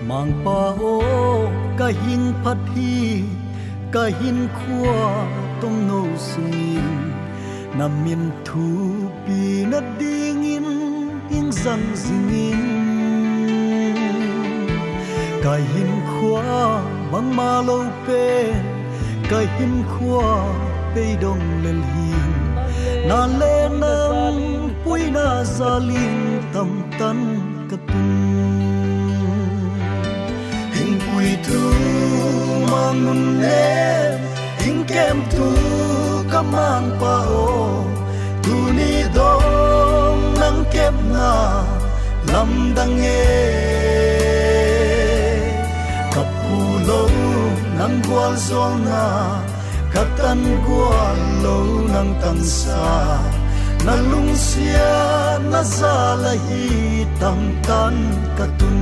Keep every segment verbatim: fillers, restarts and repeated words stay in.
Mangpa aw, ka hing phat hi, ka hinkhua tomno sungin, na min thupina dingin hing zang zingin. Ka hinkhua bangmah lou pen, ka hinkhua peidong lel hi. Na leh nang puina zalin tamtan ka tun. Hing puitu Mangmun ne, hing kemtu ka Mangpa aw, tuni dong nang kepna lamdang e. Ka pu lou nang gualzawlna, ka tan gual lou nang tansa, na lungsiatna zal ahi tamtan ka tun.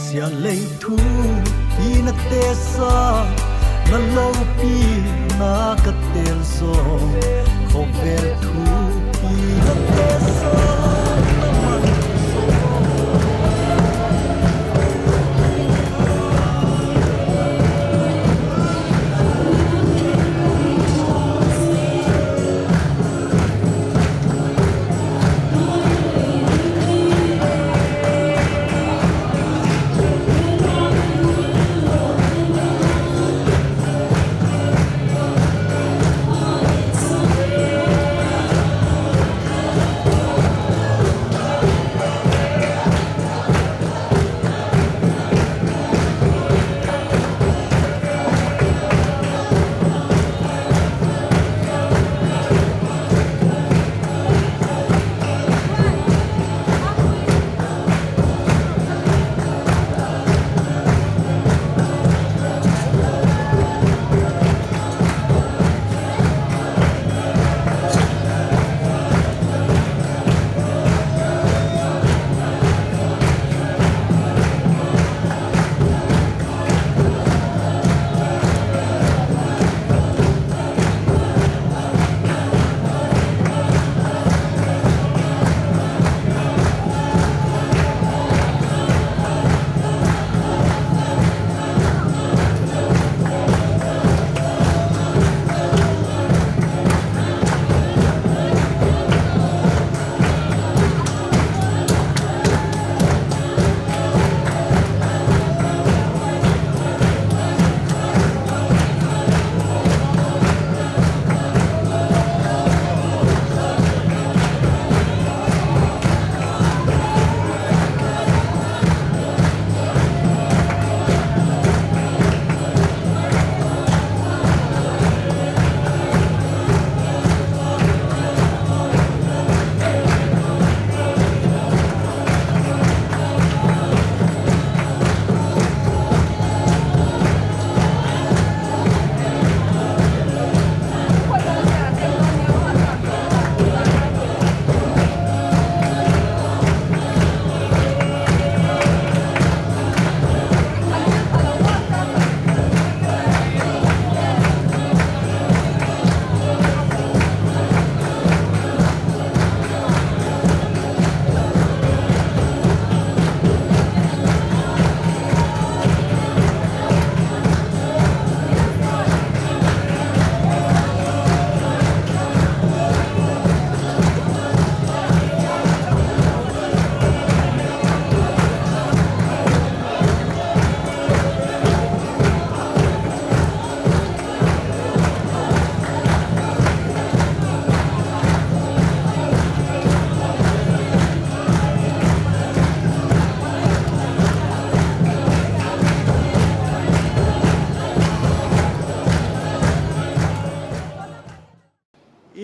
Sia lei thupina tesa, na loupina ka tel zaw. Khovel thupina tesa, na man zaw.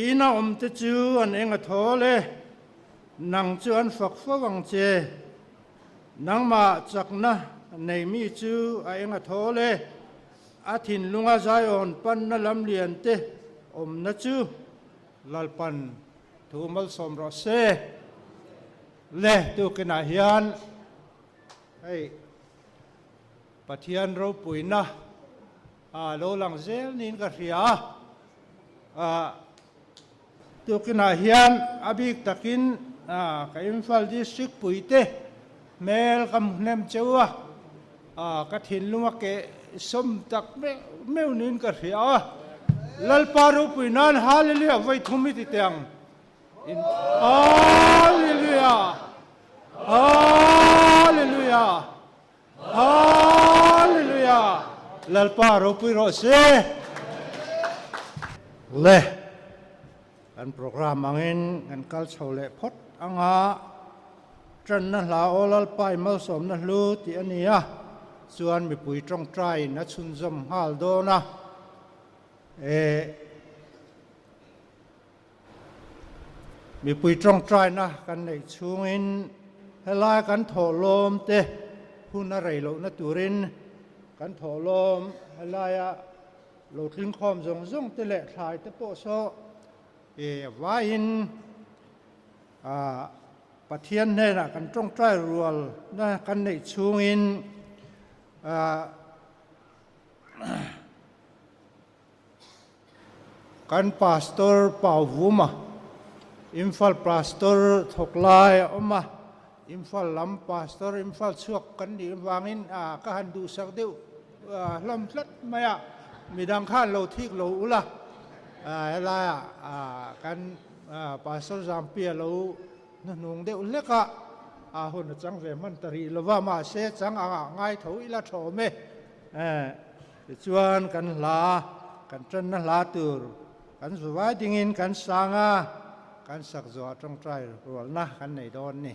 Inn a omte chu an eng a thawl e, nang chu an fak fo vang che. Nangmah chakna nei mi chu a eng a thawl e, a thinlunga Zion panna lamliante omna chu. Lalpan thu malsawm rawh se. Le tu kina hian, hei, Pathian ropuina a lo lang zel niin ka hria a. A, Tukin a hian a bik takin, a, ka Imphal District puite hmel ka mu hnem cheu a, a, ka thinlung a ke sawm tak meuh, meuh niin ka hria a. Lalpa ropui nan, hallelujah, voi thum i ti teng. In, hallelujah. Hallelujah. Hallelujah. Lalpa ropui rawh se. Le, kan program angin kan kal chho leh phot anga, ṭanna hla aw Lalpa i malsawmna hlu tih a ni a, chuan mipui ṭawngṭaiin a chhunzawm nghal dawn a. E, mipui ṭawngṭaina kan neih chhungin helai kan thawhlawm te hun a rei lohna turin kan thawhlawm, helaia lo tling khawm zawng zawng te leh thlai te pawh saw, e, vaiin, a, Pathian hnenah kan ṭawngṭai rualna kan neih chhungin, a, kan pastor Pauvuma, Imphal pastor Thoklai a awm a, Imphal lam pastor, Imphal chhuak kan nih vangin, a, ka han duhsak deuh, a, hlawm tlat mai a, midang khan lo thik lo ula, a, helaia, a, kan, a, pastor Zampia lo hnuhnung deuh hlek a, a hun a chang ve hman ta rih lova, mahse chang a ngai tho ila thawm e. Eh, tichuan kan hla, kan ṭanna hla tur kan zu vai dingin kan sanga kan sak zawh ṭawngṭai rualna kan nei dawn ni.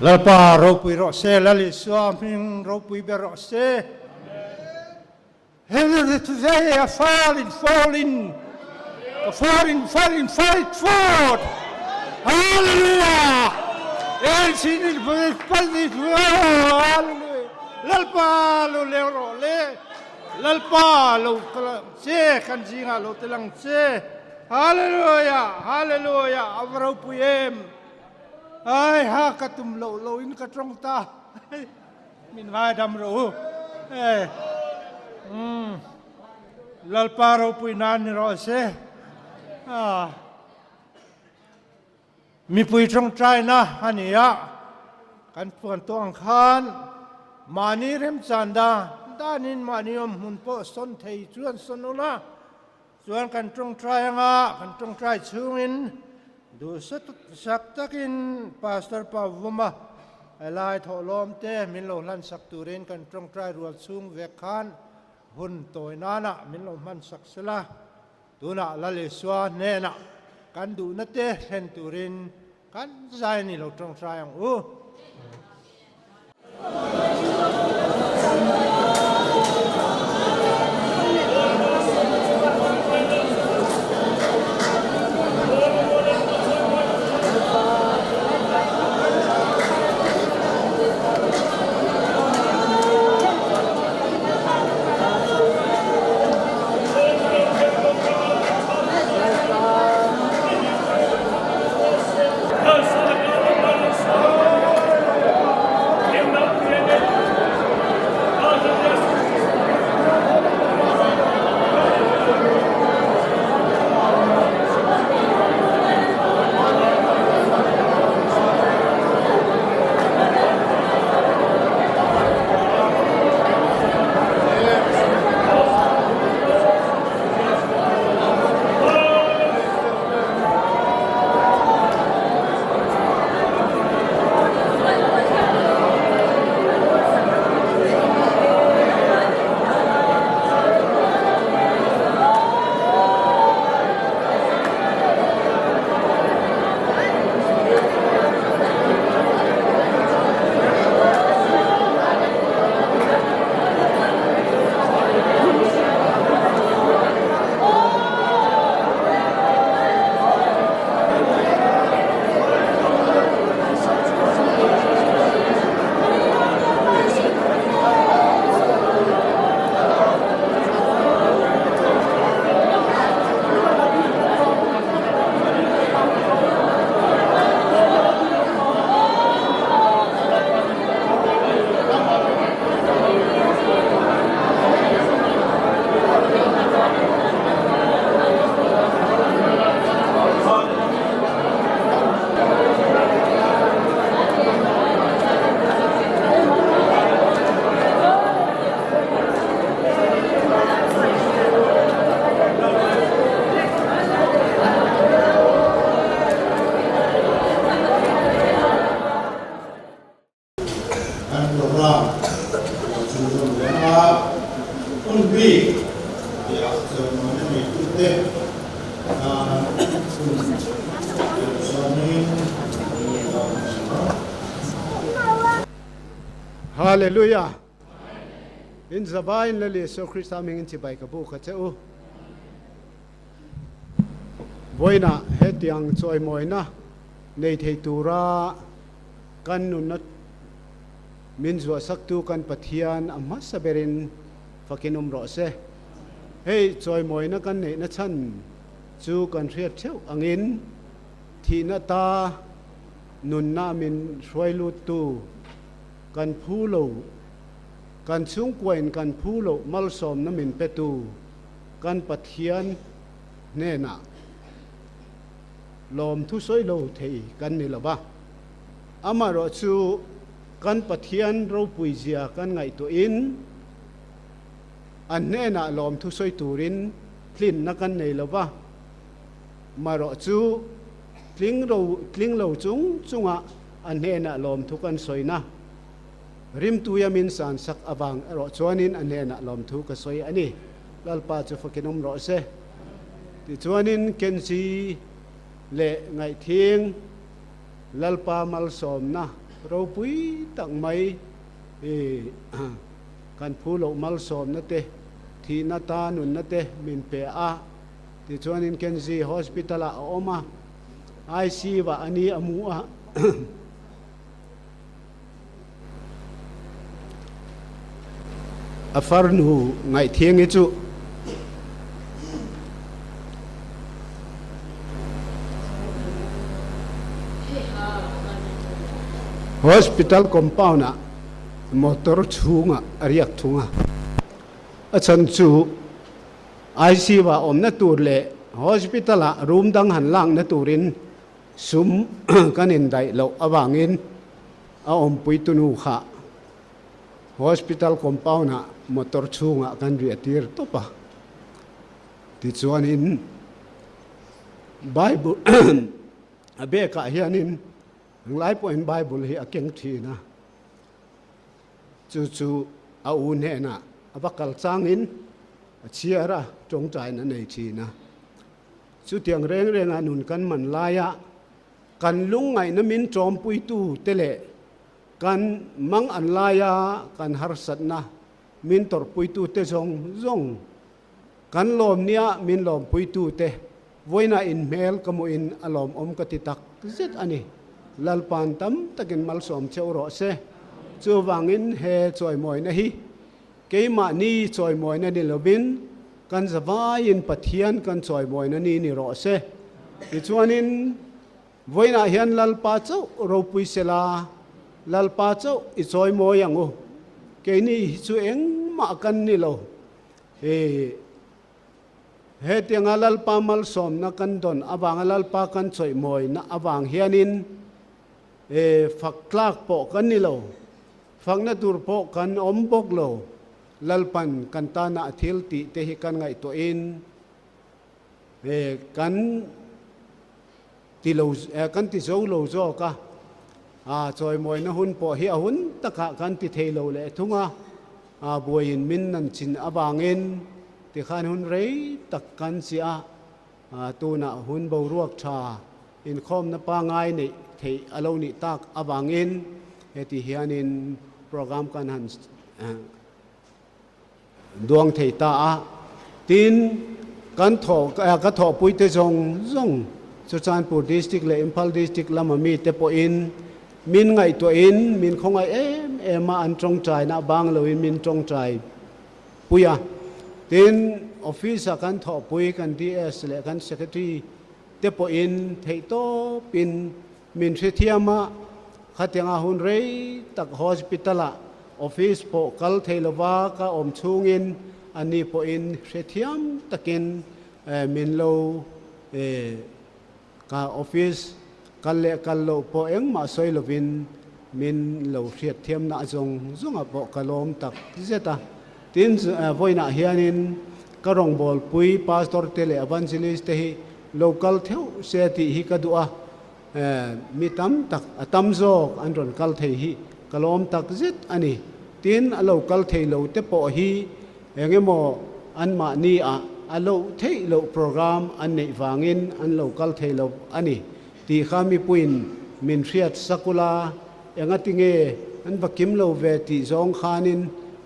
Lalpa ropui rawh se, Lal Isua hming ropui beh rawh se. Hallelujah, today I fall in, fall in, fall in, fall in, fight for. Hallelujah. El sin in, hallelujah. Lalpa lou leng rawh le. Lalpa lou telang se, kan zinga lou telang se. Hallelujah, hallelujah. A va ropui em. Ai, ha ka tum lou lou in ka ṭong ta. Min ngaidam ro. Eh. Hmm. Lalpa ropuina ni rawh se. Ah. Mipui ṭawngṭaina a ni a. Kan puan tuang khan. Mahni remchan dan. Dan in mahni om hun pawh son thei chuan son ula. Chuan kan ṭawngṭai anga, kan ṭawngṭai chungin, duhsak takin Pastor Pa Vuma, a lai thohlawmte min lo hlansak turin kan ṭawngṭai rual chung vek khan, hun tawinain min lo hmansak sela. Tuna Lal Isua hnena, kan duhnate hlen turin, kan zai ni lo ṭawngṭai ang u. Kan program, kan program leh a, hun bi, ya, so mo na mi tu te, ah, hun, so ni, Hallelujah. In zavain Lal Isu Krista hmingin chibai ka buk a che u. Vawiina hetiang chawimawina nei thei tura kan nunna min zuahsaktu kan Pathian a masa berin fakin um rawh se. Hei chawimawina kan neihna chan chu kan hriat theuh angin thihna ta nunna min hruailuttu kan phu lo, kan chungkuain kan phu lo malsawmna min petu kan Pathian hnenah lawmthu sawi lo thei kan ni lo va. Amaherawh chu kan Pathian ropuizia kan ngaihtuahin a hnenah lawmthu sawi turin tlinna kan nei lo va. Amaherawh chu tling lo, tling lo chungchungah a hnenah lawmthu kan sawina rimtuia min sansak avang erawh chuanin a hnenah lawmthu ka sawi a ni. Lalpa chu fakin um rawh se. Tichuanin kenzi leh ngaihthiang Lalpa malsawmna Ropui tak mai, eh, kan phulouh malsawmna te, thihna ta nunna te min pe a. Tichuanin Kenji hospital ah a om a, I C U ah a ni a mu a. A farnu ngaih thiang i chu. Hospital compound ah motor chhung ah a riak thung a. A chan chu I C U ah omna tur leh hospital ah room dang han lakna turin sum kan indaih louh avangin a ompui tunu kha hospital compound ah motor chhung ah kan riahtir top a. Tichuanin Bible a bek ah hianin, ngai pawhin Bible hi a keng thin a. Chu chu a u hnenah a va kal changin a chiar a, ṭawngṭaina nei thin a. Chutiang rengreng a nun kan man lai a, kan lungngaihna min ṭawmpuitu te leh kan mangan lai a kan harsatna min tawrpuitu te zawngzawng, kan lawm ni a min lawmpuitu te, vawiin a in hmel ka muhin a lawm om ka ti tak zet a ni. Lalpan tam takin malsawm cheuh rawh se. Chuvangin he chawimawina hi keimahni chawimawina ni lovin, kan zavaiin Pathian kan chawimawina ni ni rawh se. Tichuanin, vawiin ah hian Lalpa chauh ropui sela, Lalpa chauh i chawimawi ang u. Keini hi chu engmah kan ni lo. E, hetianga Lalpa malsawmna kan dawn avanga Lalpa kan chawimawina avang hianin, e, fak tlak pawh kan ni lo. Fakna tur pawh kan awm bawk lo. Lalpan kan tana a thil tih te hi kan ngaihtuahin, e, kan ti lo, e, kan ti zo lo zawk a. A, chawimawina hun pawh hi a hun takah kan ti thei lo leh thung a. A, buaiin min nan chin avangin, tikhan hun rei tak kan chi a. A, tunah hun boruak ṭha inkhawmna pangngai neih theih a lo nih tak avangin, heti hianin program kan han, e, duang thei ta a. Tin, kan thawh, eh, ka thawhpui te zawngzawng, Churachandpur District leh Imphal District lama mi te pawhin min ngaihtuahin, min khawngaih em em a, an ṭawngṭaina bang loin min ṭawngṭaipui a. Tin, office a kan thawhpui, kan D S leh kan secretary te pawhin theihtawpin min hrethiam a, khatianga hun rei tak hospital ah office pawh kal thei lova ka awm chhungin anni pawhin hrethiam takin, eh, min lo, eh, ka office kal leh kal loh pawh engmah sawi lovin min lo hriatthiamna zawngzawng ah pawh ka lawm tak zet a. Tin, eh, vawiin ah hianin ka rawngbawlpui pastor te leh evangelist te hi lo kal theuh se tih hi ka duh a. Eh, mi tam tak, a tam zawk an rawn kal thei hi ka lawm tak zet a ni. Tin, a lo kal thei lo te pawh hi eng emaw anmahni ah a loh theih loh program an neih vangin an lo kal thei lo a ni tih kha mipuiin min hriat sak ula, engatinge an va kim lo ve tih zawng khanin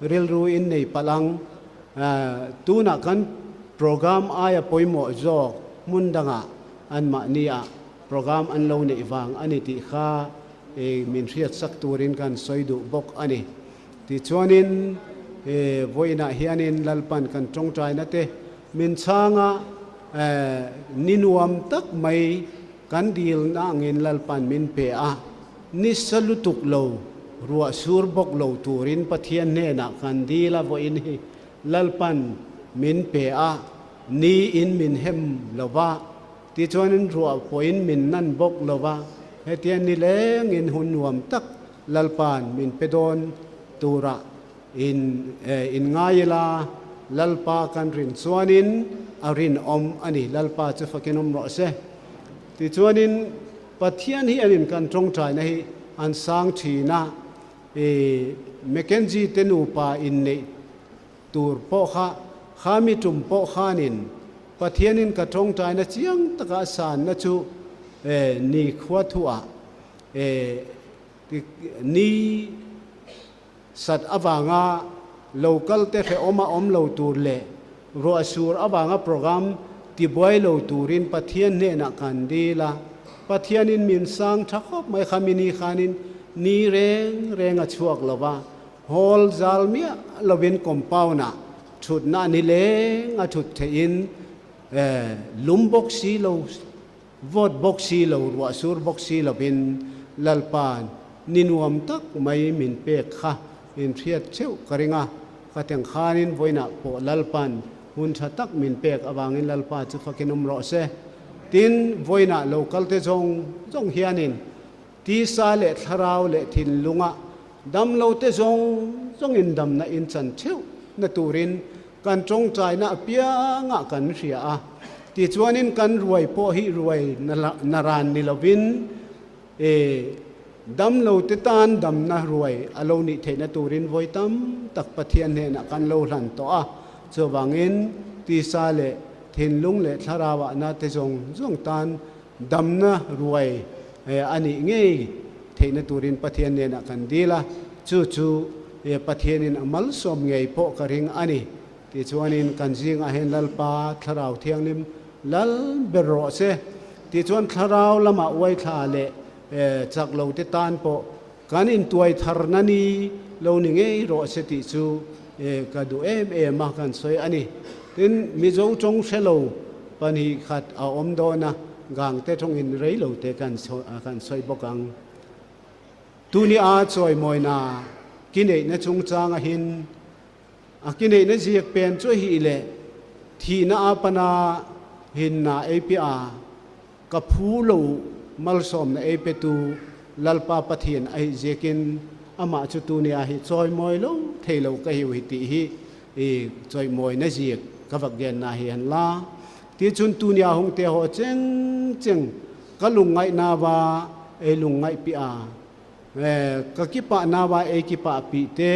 rilru in nei palh ang. Ah, tunah kan program aia pawimawh zawk hmun dangah anmahni ah program an lo neih vang a ni tih kha, eh, min hriatsak turin kan sawi duh bawk a ni. Tichuanin, eh, vawiin ah hianin Lalpan kan ṭawngṭaina te min chhang a, eh, ni nuam tak mai kan dilna angin Lalpan min pe a, nisa lutuk lo, ruah sur bawk lo turin Pathian hnenah kan dil a, vawiin hi Lalpan min pe a, ni in min hem lova, tichuanin ruah pawhin min nan bawk lova, hetiang ni lengin hun nuam tak Lalpan min pe dawn tura in, eh, in ngai ila, Lalpa kan rin chuanin a rinawm a ni, Lalpa chu fakin awm rawh se. Tichuanin Pathian hi an in kan ṭawngṭaina hi an sang ṭhin a, eh, Mackenzie te nupa inneih tur pawh kha, kha mi tum pawh khanin Pathianin ka ṭawngṭaina chiang taka a sanna chu, eh, nikhua thu ah, eh, ni sat avanga local te hre om a om lou tur leh ruahsur avanga program tibuai lou turin Pathian hnena kan dil a. Pathian in min sang tha khop mai kha, mi ni khanin ni reng reng a chuak lou a, hall zal miah louvin compound ah thutna ni leng a thut theih in, eh, lum bok si lou, vot bok si lou, ruahsur bok si louvin Lalpan ni nuam tak mai min pek kha in hriat cheuh ka ring a. Ka teng khanin voina poh Lalpan hun tha tak min pek avangin Lalpa chu fakin um rawh se. Tin, voina local te zong zong hianin tisa leh thlarau leh thinlunga damloute zong zongin damna in chan theuhna turin kan ṭawngṭaina apiangah kan hria a. Tichuanin kan ruai pawh hih ruai na la-, na ran ni louvin, e, damloute tan damna ruai a lou nih theihna turin voi tamtak Pathian hnenah kan lo hlan tawh a. Chuvangin tisa leh thinlung leh thlarau ah nate zong zong tan damna ruai, eh, a nih ngei theihna turin Pathian hnenah kan dil a. Chu chu, eh, Pathian in a malsawm ngei pawh ka ring a ni. Tichuanin kan zingah hian Lalpa Thlarau Thianghlim lal ber rawh se. Tichuan thlarau lamah uaithla leh, eh, chakloute tan pawh kan intuai tharna ni lo ni ngei rawh se tih chu, eh, ka duh em em a kan sawi a ni. Tin, Mizo ṭawng hre lo pahnih khat a awm dawn a, Gangte ṭawngin rei lote kan saw-, a kan sawi bawk ang. Tuni a chawimawina kineihna chungchang ahin, a kineihna ziak pen chu ahih leh, thihna apana hinna ei pia a, ka phu lou malsawmna ei petu Lalpa Pathian ahih ziakin amah chu tuni a hi chawimawi lou thei lou ka hi uh hi tih hi, i, chawimawina ziak ka vak genna hi hen la. Tichun tuni a hungte haw chengcheng ka lungngaihna uah ei lungngaihpih a, eh, ka kipahna uah ei kipahpihte,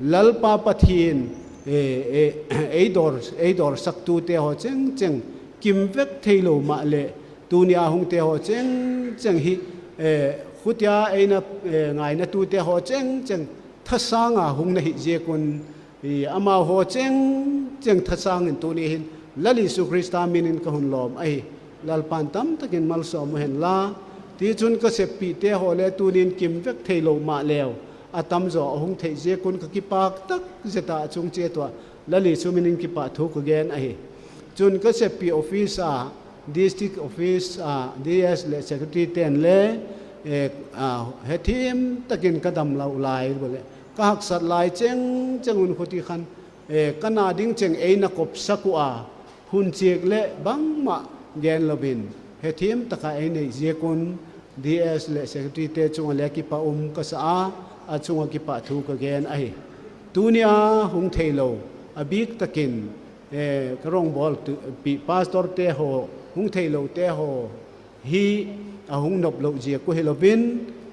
Lalpa Pathian, eh, eh, ei dawr, ei dawrsaktute haw chengcheng kim vek thei lou mahleh, tuni a hungte haw chengcheng hi, eh, khutia ei na, eh, ngainatute haw chengcheng thasanga hung na hih ziak un, i, amau haw chengcheng thasangin tuni hin Lal Isu Krista minin ka hun lawm ahi. Lalpan tamtakin malsawm u hen la. Tichun ka seppihte haw leh tunin kim vek thei lou mahleh, a tamzaw a hung theih ziak un ka kipak tak zeta a chung chiat uah Lal Isu minin kipahthu ka gen ahi. Chun ka seppih office ah, district office ah, D S leh secretary ten leh, eh, ah, hethim takin ka damlou lai uleh, ka haksat lai chengcheng un khuti khan, eh, ka na ding cheng ei na kopsak ua, hun chik leh bangmah gen louvin, hethim taka ei neih ziak un, D S leh secretary te chunga leh kipahm ka sa a, a chunga kipahthu ka gen ahi. Tuni a hung thei lou, a bik takin, eh, ka rawngbawltu, pi-, pastor te haw, hung thei loute haw, hi a hung nop louh ziak uh hi louvin,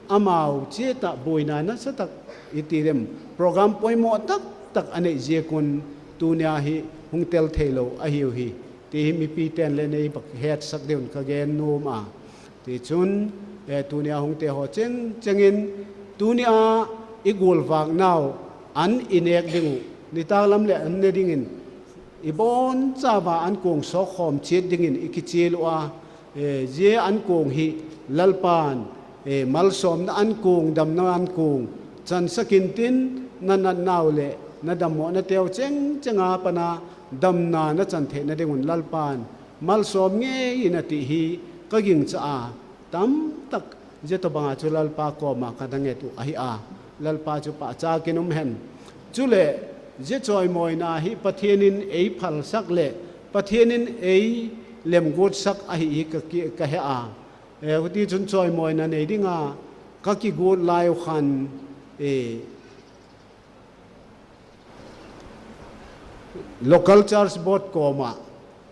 amau chiat a buaina nasatak i ti lem, program poimoh taktak a neih ziak un tuni a hi hung tel thei lou ahi uhi. Ti hi mipiten leh nei bak hetsak deuh in ka gen nuam a. Tichun, eh, tuni a hungte haw chengchengin, tuni a i gulvakna uh an i nek ding uh, nitak lam leh an ne dingin, i bawn chauva an kung sawk khawm chiat dingin i kichial ua, eh, zia an kung hi Lalpan, eh, malsawmna an kung, damna an kung chansak intin, na natna uh leh na dammawhna te uh chengcheng apana damna na chan theihna ding un Lalpan malsawm ngeiin a tih hi ka gingcha a, tamtak zia tawh banga chu Lalpa kawma ka na nget uh ahi a, Lalpa chu pahchakin um hen. Chuleh, zia chawimawina hi Pathianin ei phalsak leh Pathianin ei lemgutsak ahi hi ka ki-, ka he a. Eh, huti chun chawimawina nei dinga ka kigut lai uh khan, eh, local church board kawma,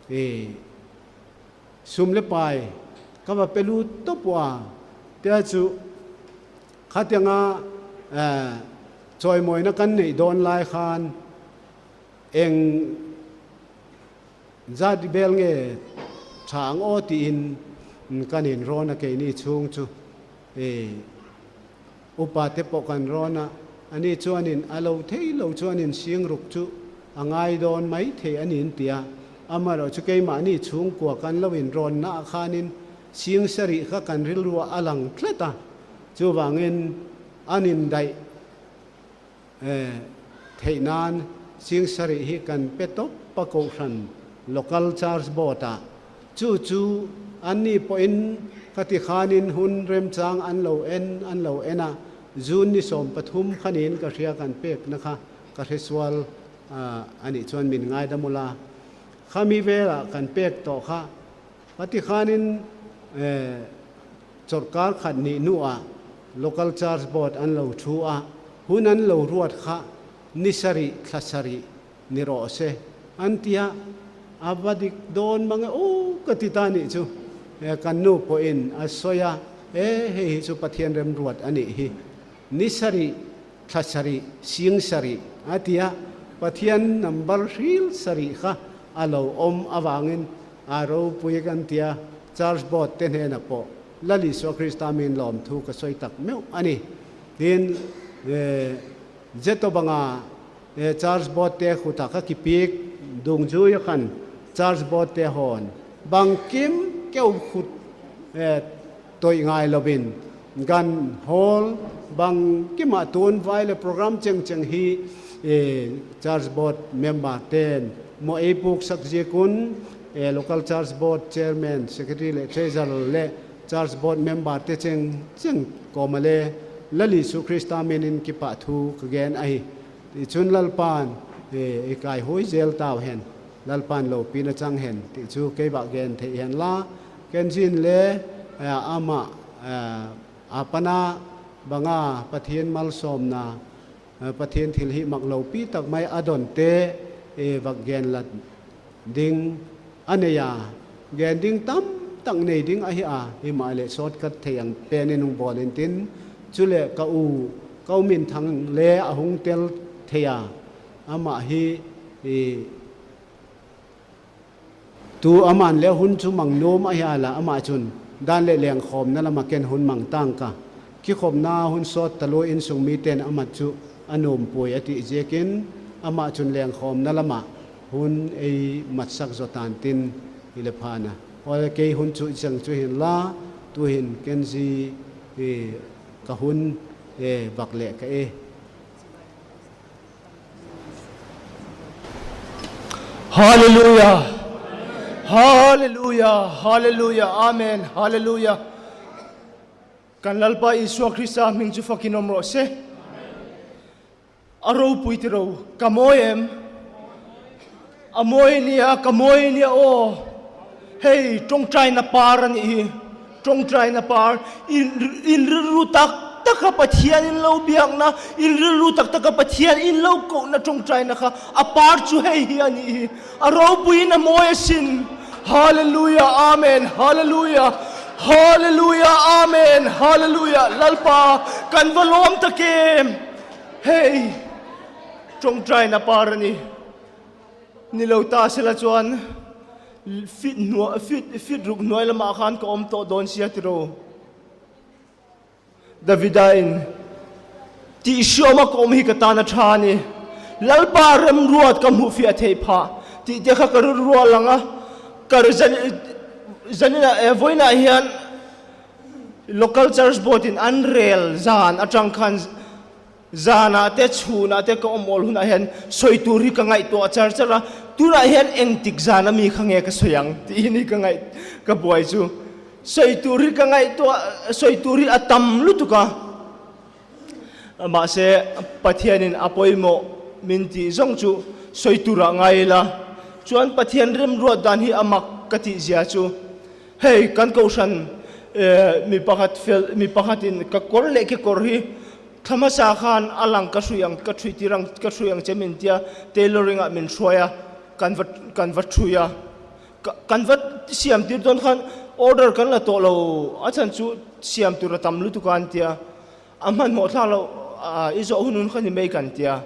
eh, sum leh pai ka va pe lut tawp ua, tia chu khatianga, eh, chawimawina kan neih dawn lai khan, eng zat bel nge thang aw tiin kan inrawn a, keini chung chu, eh, Upate pawh kan rawn a, ani chuanin a lo theilou chuanin sing ruk chu a ngai dawn mai thei a nih, a tia. Amaherawhchu keimahni chhungkua kan lo inrawnna ah khanin sing sarih kha kan rilruah a lang tlat a. Chuvangin an indaih, eh, theih nan sing sarih hi kan pe tawp a, Kohhran local church board ah. Chu chu anni pawhin ka ti khanin hun remchang an lo en, an lo en a, June ni sawm pathum kha niin ka hria, kan pekna kha ka hre sual, ah, a nih chuan min ngaidam ula. Khami velah kan pek tawh kha, ka ti khanin, eh, chawrhkar khat nih hnuah local church board an lo thu a, hun an lo ruat kha ni sarih, thla sarih ni rawh se, an tia. A va dik dawn mang e aw, ka ti ta nih chu. Eh, kan nu pawhin a sawi a, eh, hei hi chu Pathian remruat a nih hi. Ni sarih, thla sarih, sing sarih, a tia. Pathian number hril sarih kha a lo awm avangin a ropui kan tia, church board te hnena pawh Lal Isua Krista min lawmthu ka sawi tak meuh a ni. Tin, eh, Zeto banga, eh, church board te khuta ka kipik dungzui a khan church board te hawn bangkim keu khut, eh, toih ngai lovin gan hall bangkimah tun vai le program chengcheng hi, eh, church board member ten maw ei puksak ziak un, eh, local church board chairman, secretary le treasurer le church board member te chengcheng kawma le Lal Isu Krista minin kipahthu ka gen ahi. Tichun Lalpan, eh, i kaihuai zel tau hen, Lalpan lopina chang hen, ti chu kei va gen thei hen la, ken zin le, eh, amah, eh, a pana banga Pathian malsawmna, eh, Pathian thilhihmak lopi tak mai a dawnte, eh, va gen la ding a nei a, gen ding tam tak nei ding ahi a, himahleh shortcut thei ang penin hung bawl intin, chuleh ka u, ka u Minthang le a hung tel thei a, amah hi, i, tu aman le hun chu mang nuam ahi a la, amah chun dan le lengkhawmna lama ken hun mang tang ka, kikhopna hun sawt talu, insung miten amah chu a nuampui a tih ziakin, amah chun lengkhawmna lama hun ei matsak zaw tan tin, i le phan a. Awle, kei hun chu i chang chu hin la, tuhin ken zi, eh, ka hun, eh, vak leh ka e. Hallelujah. Hallelujah. Hallelujah. Amen. Hallelujah. Kan Lalpa Isua Krista hming chu fakin awm rawh se. A ropui ti ro, ka mawi em? A mawi nia, ka mawi nia aw. Hei, ṭawngṭaina par a nih hi. Ṭawngṭaina par. In, in rilru tak taka Pathian in lo biakna, in rilru tak taka Pathian in lo kohna ṭawngṭaina kha, a par chu hei hi a nih hi. A ropuiin a mawi a sin. Hallelujah, amen, hallelujah, hallelujah, amen, hallelujah. Lalpa, kan va lawm ta kem. Hei, ṭawngṭaina par a ni. Ni lo ta sela chuan, fit hnuai, fit, fit ruk hnuai lamah khan ka awm tawh dawn sia ti ro. Davida in, tih hriawma ka awm hi ka tan a ṭha a ni. Lalpa remruat ka hmuh fiah theih phah. Tihte kha ka rilruah lang a. Ka ri-, zan-, zanina, eh, vawiinah hian local church board in an rel zan aṭang khan, zanah te, chhunah te ka awm awl hunah hian sawi tur hi ka ngaihtuah char char a. Tunah hian engtik zana mi kha nge ka sawi ang tih hi ni ka ngaih, ka buai chu. Sawi tur hi ka ngaihtuah, sawi tur hi a tam lutuk a. Mahse, Pathianin a pawimawh min tih zawng chu sawi turah ngai ila. Chuan Pathian remruat dan hi a mak ka tih zia chu. Hei, kan kohhran, eh, mi pakhat fel, mi pakhatin ka kawr leh kekawr hi thla hmasa khan a lang ka hrui ang, ka hrui tir ang, ka hrui ang che min tia, tailoring ah min hruai a, kan va, kan va hrui a. Ka, kan va siam tir dawn khan order kan la tawh lo, a chhan chu siam tur a tam lutuk a an tia. A hmanhmawh thlak lo, a, i zawh hun hun kha ni mai kan tia.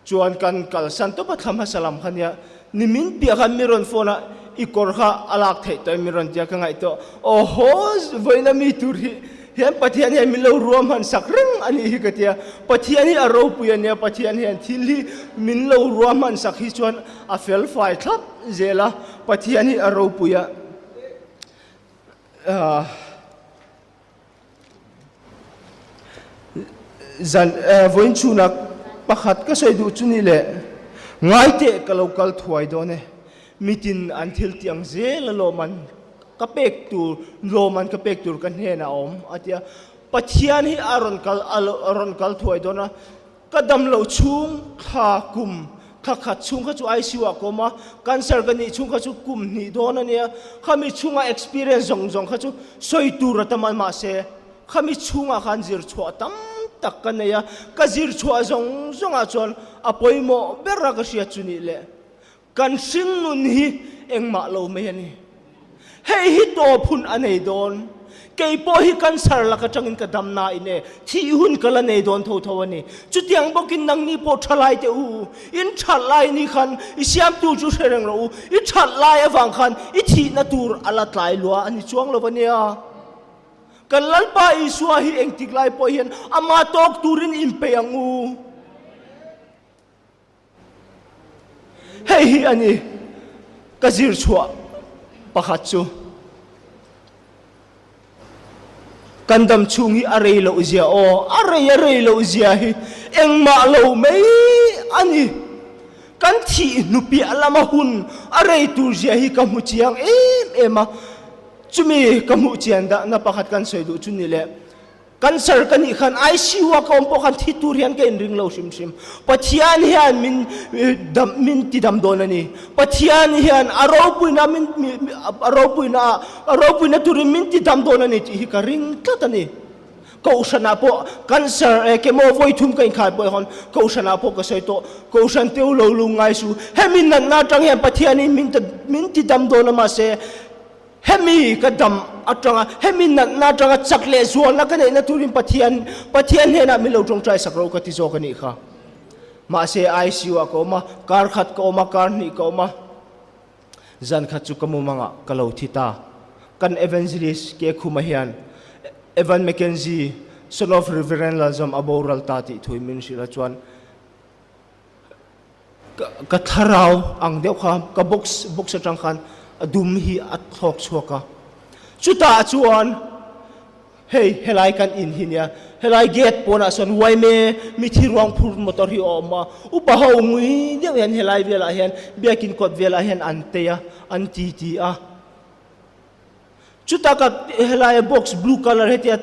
Chuan kan kalsan tawp a thla hmasa lam kha nia, nimin piah khan min rawn phone a, i kawr kha a lak theih tawh min rawn tia ka ngaihtuah. Oho, vawiina mi tur hi Hiai Pathian hiai min lou ruahmansak reng a nih hi ka chi a. Pathian hi a ropui a nih a, Pathian hiai thil hi min lou ruahmansak hi chuan a felfai thlap zel a. Pathian hi a ropui a. Ah, zan, eh, vawiin chhuna pakhat ka sawi duh chu ni leh, ngaite ka lo kal thuai dawn e. Mitin an thil tih ang zel a lawmman ka pek tur, lawmman ka pek tur ka hnenah a awm, a ti a. Pathian hi a rawn kal, a lo, a rawn kal thuai dawn a. Ka dam loh chhung thla kum, thla khat chhung kha chu I C U ah ka awm a, cancer ka nih chhung kha chu kum hnih dawn a nia. Khami chhunga experience zawng zawng kha chu sawi tur a tam a, mahse, khami chhungah khan zir chhuah tam tak ka nei a. Ka zir chhuah zawng zawngah chuan a pawimawh bera ka hriat chu ni leh, kan hringnun hi engmah lo mai a ni. Hei hi tawp hun a nei dawn. Kei pawh hi cancer lak aṭangin ka damna in e, thih hun ka la nei dawn tho tho a ni. Chutiang bawkin nangni pawh ṭhalaite u, in ṭhat lai ni khan i siamtu chu hre reng rawh u, i ṭhat lai avang khan i thihna tur a la tlai lua a ni chuang lo a nia. Kan Lalpa Isua hi engtik lai pawh hian ama tawk turin inpe ang u. Hei hi a ni, ka zir chhuah pakhat chu. Kan dam chhung hi a rei loh zia aw, a rei, a rei loh zia hi engmah lo mai a ni. Kan thih hnupiah lama hun a rei tur zia hi ka hmu chiang em em a. Chumi ka hmuh chian dahna pakhat kan sawi duh chu ni leh, cancer ka nih khan I C U ah ka awm pawh khan thi tur hian ka inring lo hrim hrim. Pathian hian min, eh, dam, min tidam dawn a ni. Pathian hian a ropuina min, mi, mi, a ropuina, a ropuina turin min tidam dawn a ni tih hi ka ring tlat a ni. Kohhranah pawh cancer, eh, chemo voi thum ka inkhai pawh khan, kohhranah pawh ka sawi tawh, kohhran te u lo lungngai su. Hemi natna aṭang hian Pathianin min ta, min tidam dawn a, mahse, hemi ka dam aṭanga, hemi natna aṭanga chak leh zualna ka neihna turin Pathian, Pathian hnenah min lo ṭawngṭaisak rawh ka ti zawk a nih kha. Mahse, I C U ah ka awm a, kar khat ka awm a, kar hnih ka awm a. Zan khat chu ka mumangah ka lo thi ta. Kan evangelist Kekhuma hian, Evan McKenzie, son of Reverend Lalzawm, a boral ta tih thu min hrilh a chuan, ka, ka thlarau ang deuh kha, ka box, box aṭang khan a dum hi a thlawk chhuak a. Chutah chuan, hei, helai kan in hi nia, helai gate pawnah sawn Y M A mithi ruang phur motor hi a awm a, upa ho ngui deuh hian helai velah hian, biakin kawt velah hian an tei a, an titi a. Chutaka helai box blue colour hetia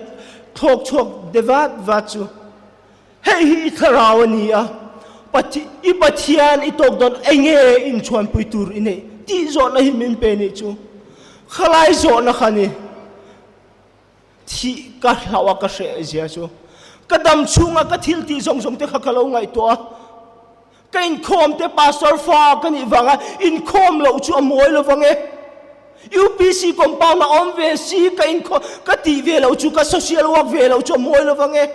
thlawk chhuak de vat vat chu, hei hi i thlarau a ni a, Pathi-, i Pathian i tawk dawn, enge inchhuanpui tur i neih tih zawhna hi min pe nih chu. Khalai zawhna kha ni. Thih ka hlauh a ka hreh zia chu. Ka dam chhunga ka thil tih zawng zawng te kha ka lo ngaihtuah a. Ka inkhawm te pastor fa ka nih vanga inkhawm loh chu a mawi lo vang e. U P C compound a awm ve si ka inkhawm, ka tih ve loh chu, ka social work ve loh chu a mawi lo vang e.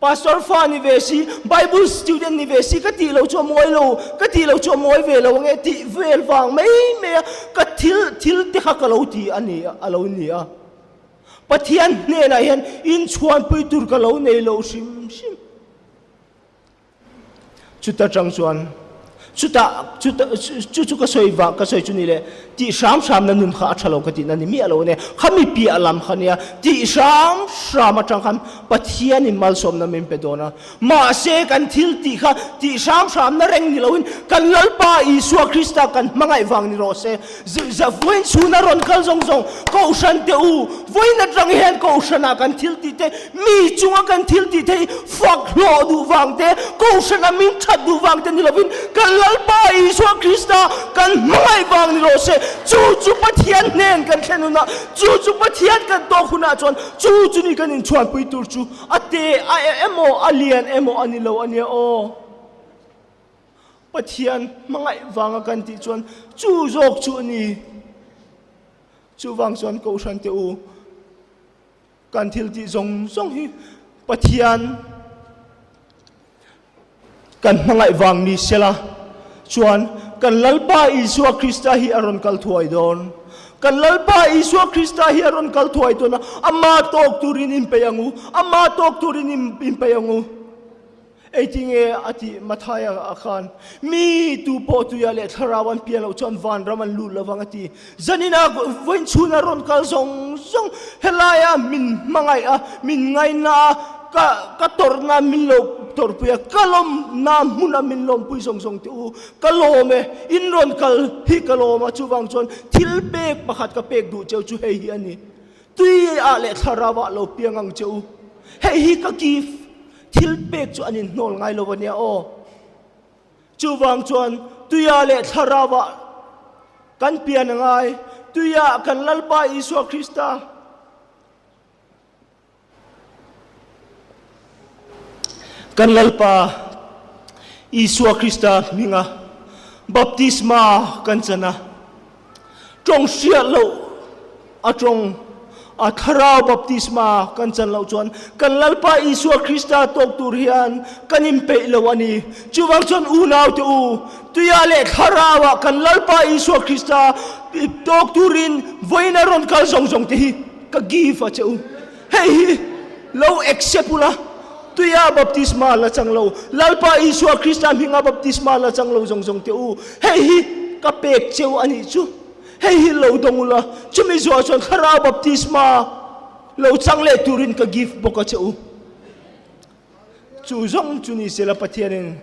Pastor fa ni ve si, Bible student ni ve si, ka tih loh chu a mawi lo, ka tih loh chu a mawi ve lo ang e, tih vel vang mai mai a, ka thil, thil te kha ka lo ti a ni, a lo ni a. Pathian hnenah hian inchhuanpui tur ka lo nei lo hrim hrim. Chuta chang chuan, chuta, chuta, chu, chu ka sawi va, ka sawi chu ni le, tih hram hramna nun kha a ṭha lo ka tihna ni miah lo ne, kha mi piah lam kha nia, tih hram hram aṭang khan Pathianin malsawmna min pe dawn a. Mahse, kan thil tih kha, tih hram hramna reng ni loin, kan Lalpa Isua Krista kan hmangaih vang ni rawh se. Z-, za vawiin chhuna rawn kal zawng zawng, kohhran te u, vawiin aṭang hian kohhranah kan thil tih te, mi chunga kan thil tih te hi fak hlawh duh vang te, kohhranah min ṭhat duh vang te ni loin, kan Lalpa Isua Krista kan hmangaih vang ni rawh se. Chu chu Pathian hnen kan thlen hunah, chu chu Pathian kan tawk hunah chuan, chu chu ni kan inchhuanpui tur chu, a te, a e-, emaw, a lian emaw a ni lo a nia aw. Pathian hmangaih vanga kan tih chuan, chu zawk chu a ni. Chuvang chuan kohhran te u, kan thil tih zawng zawng hi Pathian kan hmangaih vang ni sela chuan, kan Lalpa Isua Krista hi a rawn kal thuai dawn. Kan Lalpa Isua Krista hi a ron kal thuai tuan a, ama tawk turin in pei ang u, ama tawk turin in, in pei ang u. Ei ti nge a ti Mathai a, a khan. Mi tu pawh tui a leh Thlarau a pian louh chuan vanram a lut lo vang a ti. Zanin a vawiin chhun a ron kal zong zong. Helai a min hmangaih a, min ngaina a, ka, ka tawrhna min lo tawrhpui a, ka lawmna hmun a min lawmpui zong zong te u. Ka lawm e, in ron kal hi ka lawm a, chuvang chuan thilpek pakhat ka pek duh cheu chu hei hi a ni. Tui ah leh Thlarau ah lo piang ang cheu. Hei hi ka gift. Thilpek chu an inhnawl ngai lo a nia aw. Chuvang chuan tui ah leh Thlarau ah kan pian a ngai. Tui ah kan Lalpa Isua Krista Kan Lalpa Isua Krista hminga baptisma kan chan a. Ṭawng hriat loh a ṭawng a Thlarau baptisma kan chan loh chuan kan Lalpa Isua Krista tawk tur hian kan inpeih lo a ni. Chuvang chuan unaute u, tui ah leh Thlarau ah kan Lalpa Isua Krista tawk turin vawiin a rawn kal zawng zawng te hi ka gift a che u. Hei hi lo accept ula. Tui ah baptisma la chang lo, Lalpa Isua Krista hminga baptisma la chang lo zawng zawng te u, hei hi ka pek che u a nih chu. Hei hi lo dawng ula. Chumi zawh chuan Thlarau baptisma lo chang leh turin ka gift bawk a che u. Chu zawng chu ni sela Pathianin,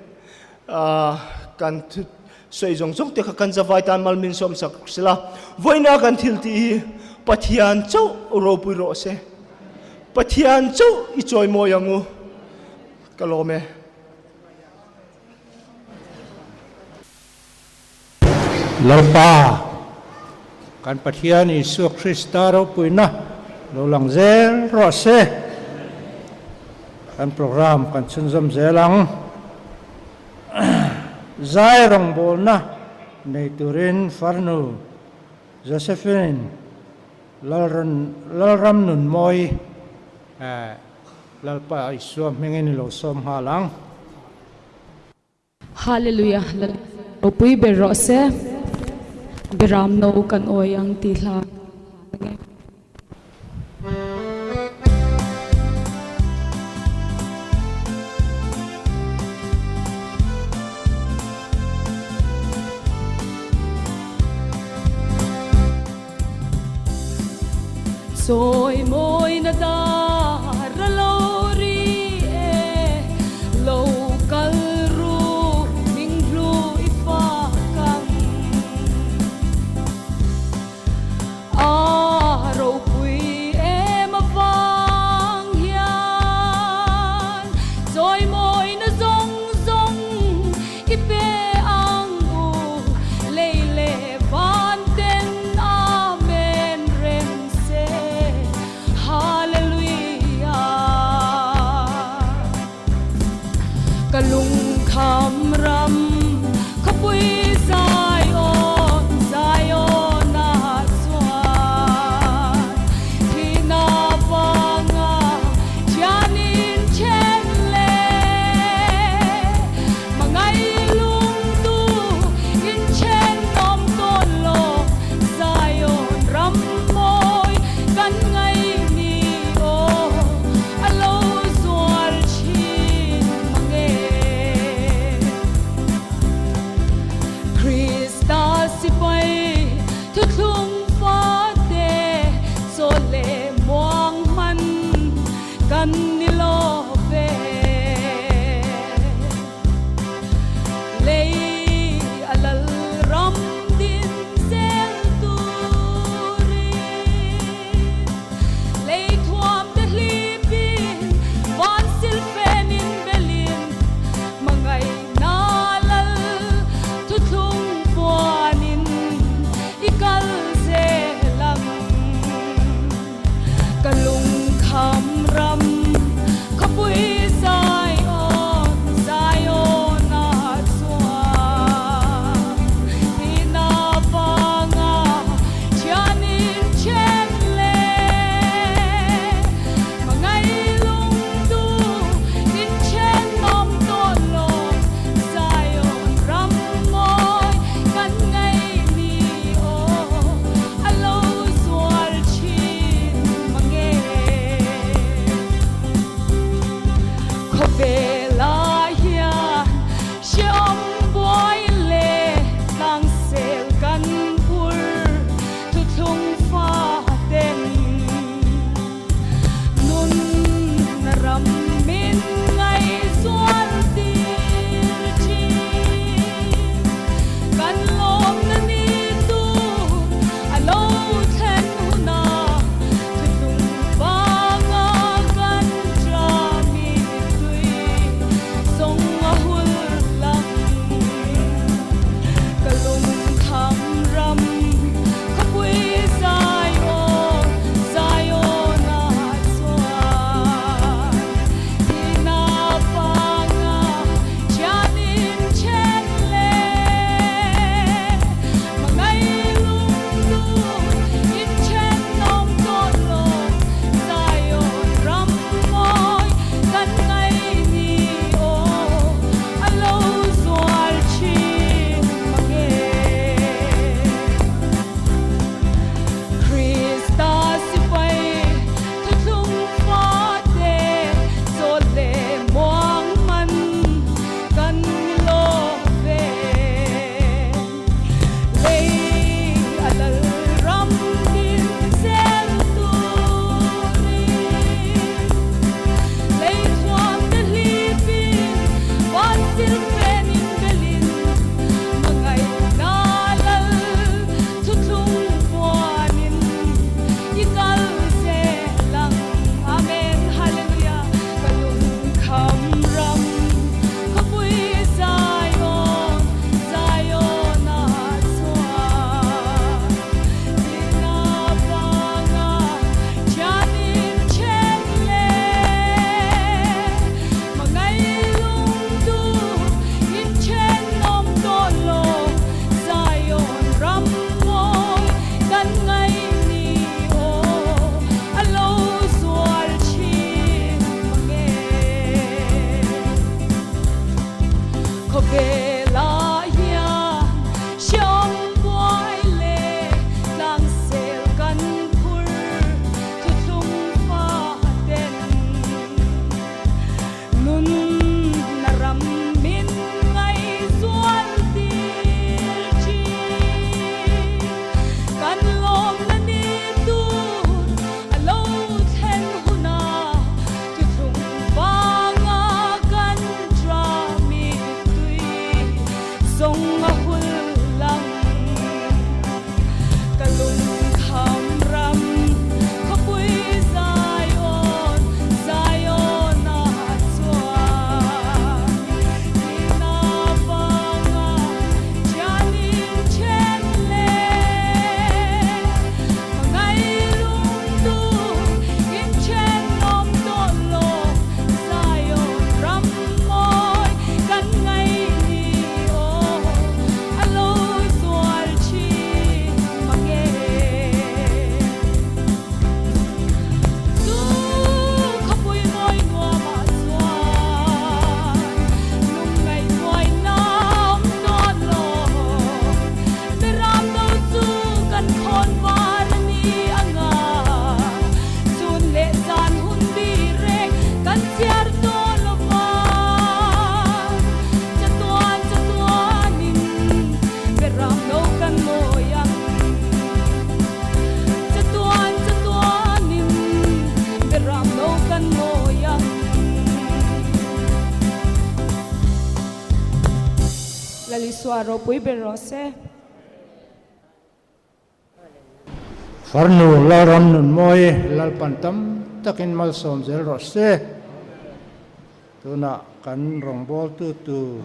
ah, kan thu sawi zawng zawng te kha kan zavai tan mal min sawmsak sela. Vawiina kan thil tih hi Pathian chauh ropui rawh se. Pathian chauh i chawimawi ang u. Ka lawm e. Lalpa, kan Pathian Isua Krista ropuina lo lang zel rawh se. Kan program kan chhunzawm zel ang. Zai rawngbawlna nei turin farnu Josephine Lalran-, Lalramnunmawi, eh, Lalpa Isua hmingin i lo sawm nghal ang. Hallelujah. Lal ropui ber rawh se. Beram no kan awi ang ti hla. Chawimawina dar a lo ri e, lo kal ru ning hlu i fak ang. A ropui em avang hian, chawimawina zawng zawng i pe ang u, lei leh van ten amen reng se. Hallelujah. Ka lungkham ram khapui Zion, Zion ah chuan thihna vanga thianin chen le, mangai lungtu in chen awm tawn lo, Zion ram mawi kan ngai ni aw, a lo zuar chin mang e. Krista sipai thuthlung fate, sawt leh muang hman kan ni lo ve. Lei a lalram din zel turin, lei thuam te hlipin, van silfen in belin, mangaina lal thuthlung puanin i kal zel ang. Ka lungkham ram Suah ropui bel rawh se. Farnu Lalramnunmawi, Lalpan tamtakin malsawm zel rawh se. Tuna kan rongbawltu tu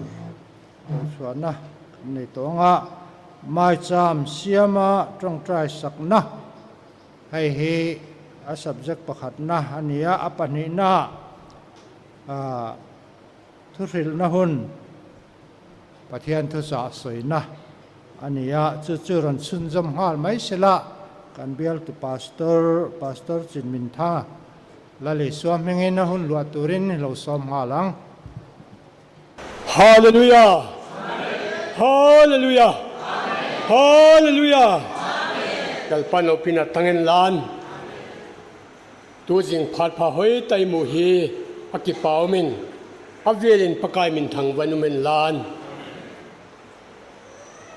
suahna kan nei tawng a, maicham siama ṭawngṭaisakna hei hi a subject pakhatna a ni a, a pahnihna, ah, thuhrilhna hun, Pathian thu zahsawina a ni a, chu chu rawn sunzawm nghal mai sela, kan bialtu pastor, Pastor Chinminthanga, Lal Isua hmingin a hun luah turin lo sawm nghal ang. Hallelujah! Hallelujah! Hallelujah! Lalpan lopina tang hen lan. Tu zing phat pha hoi tai mu hi a kipak umin, a velin Pakai min thangvah in um hen lan.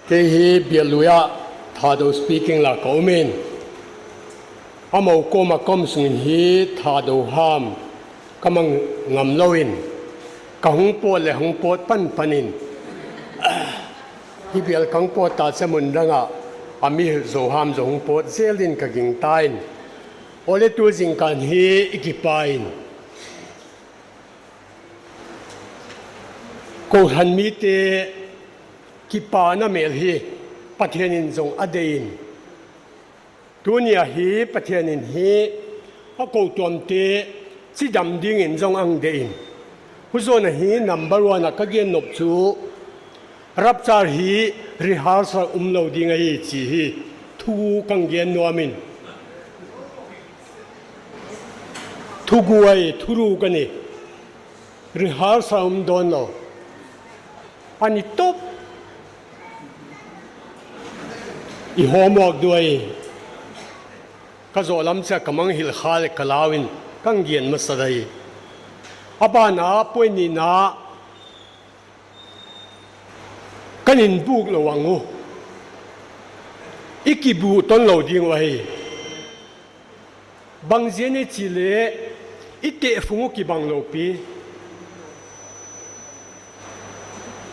Kei hi bial luia Thadou speaking la ka umin, amau kawma ka om sungin hi Thadou ham ka mang ngam louin, ka hung pawt le hung pawt panpanin, hi bial ka hung pawt ta che mun danga a mi Zo ham zaw hung pawt zelin ka gingtain. Awle, tu zingkal hi i kipain, kohran mite kipana mel hi Pathianin zong a deihin, tunia hi Pathianin hi a ko tuamte chidam dingin zong a hong deihin. Huzawn ahi number one a ka gen nop chu, rapture hi rehearsal um lo ding ahi chi hi thu ka hong gen nuamin. Thugu ahi, thuruk a ni. Rehearsal um dawn lo. A ni tawp. I homework duai. Ka zawh lam chiah ka mang hilh kha le ka lauin ka hong gen masa dai. A bana point nihna, kan inbuk lo ang u. I kibuk ton lo ding uh ahi. Bang ziak a chih leh, i tehfung uh kibang lo pi.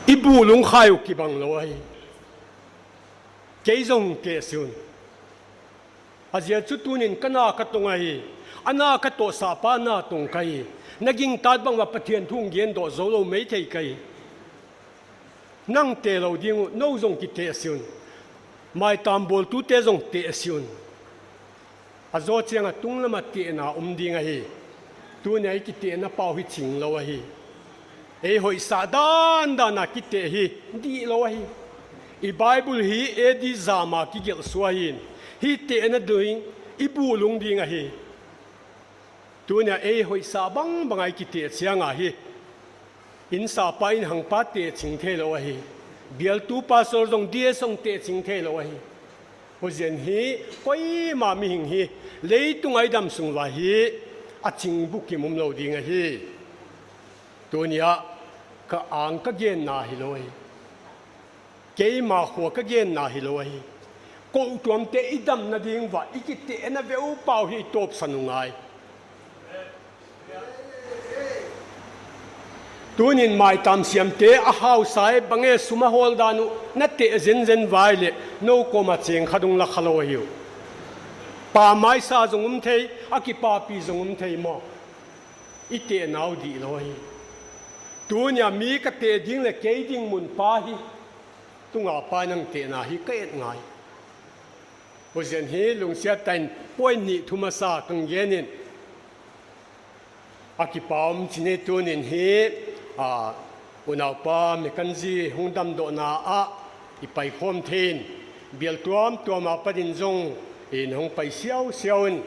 I buk lungkhai uh kibang lo ahi. Kei zong tehse un. A ziak chu tunin ka na ka tong ahi. A na ka tohsah pa na tong ka hi. Na gingta bang uah Pathian thu hong gen dawh zou lo mai thei ka hi. Nang teh lo ding uh, nou zong kitehse un. Maitam bawltute zong tehse un. A zaw chiang a tung lam a tehna um ding ahi. Tunia i kitehna pau hi ching lo ahi. Ei hoihsah dandan a kiteh hi dih lo ahi. I Bible hi A D zama kigelh suah ahi. Hi tehna ding, i buk lung ding ahi. Tunia ei hoihsah bangbang a i kiteh chiang a hi, innsapa inhangpa tehching thei lo ahi. Bialtu pastor zong D S zong tehching thei lo ahi. Huziakin hi koima mihing hi leitung a i dam sung uah hi a ching bukim um lo ding ahi. Tunia ka ang ka genna hi lo ahi. Keima khua ka genna hi lo ahi. Ko tuamte i damna ding uah i kitehna veu pau hi i tawpsan uh ngai. Tunin maitam siamte a hausa e, bang e sum a hawl dan uh, na teh zenzen vai leh nou kawma cheng khat hong la kha lo ahi uh. Pamaisa zong um thei, a kipapi zong um thei maw. I tehna uh dih lo ahi. Tunia mi ka teh ding leh kei ding mun pa hi tunga pa nang tehna hi ka et ngai. Huziakin hi lungsiat tahin point nih thu masa ka hong genin, a kipak um chih ni. Tunin hi, a, unaupa Mackenzie hong damdawhna ah i paikhawm theiin, bial tuamtuam a panin zong in hong pai siausiau in,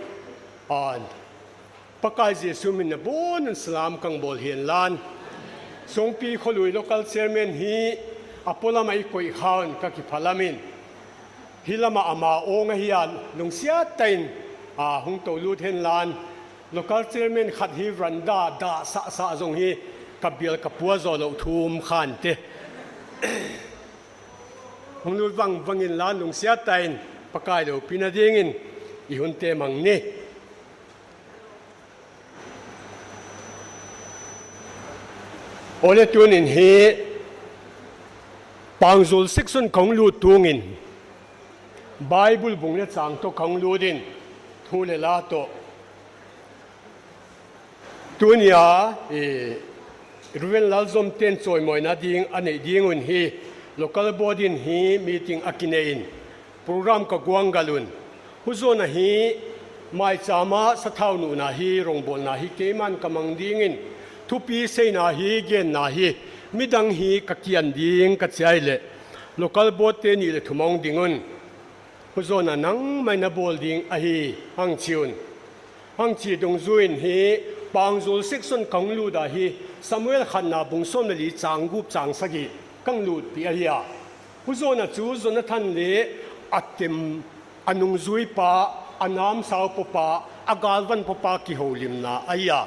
a, Pakai Jesu min a bon un salam ka hong bawl hi hen lan. Songpi Kholui local chairman hi a polam a i koih kha un ka kiphalam in, hi lam a ama awng ahi a, lungsiat tahin, a, hong tou lut hen lan. Local chairman khat hi veranda dah sahsah zong hi ka bial ka pua zaw louh thu um kha inteh. Hong lut vangvang in lan, lungsiat tahin Pakai lopina dingin i hunte mang ni. Awle, tunin hi Pangzul section kong lut tungin, Bible bung leh chang toh kong lut in, thu leh la toh. Tuni a, eh, Reverend Lalzom ten chawimawina ding a neih ding un hi, local board in hi meeting a kinei in, program ka guanggal un. Huzaw na hi, maicham a sathau nuhna hi, rongbawlna hi, keiman ka mang dingin, thupi seina hi, genna hi, midang hi ka kian ding ka chi a leh, local board te nih leh thum hong ding un. Huzaw na nangmai na bawl ding ahi, hong chi un. Hong chi dungzui in hi, Pangzul section kong lut a hi, Samuel khatna bung sawm leh li chang guk chang sagih, kong lutpih ahi a. Huzaw na chu Jonathan leh a tem a nungzuipa, a namsau popa, a galvan popa kihoulimna ahi a.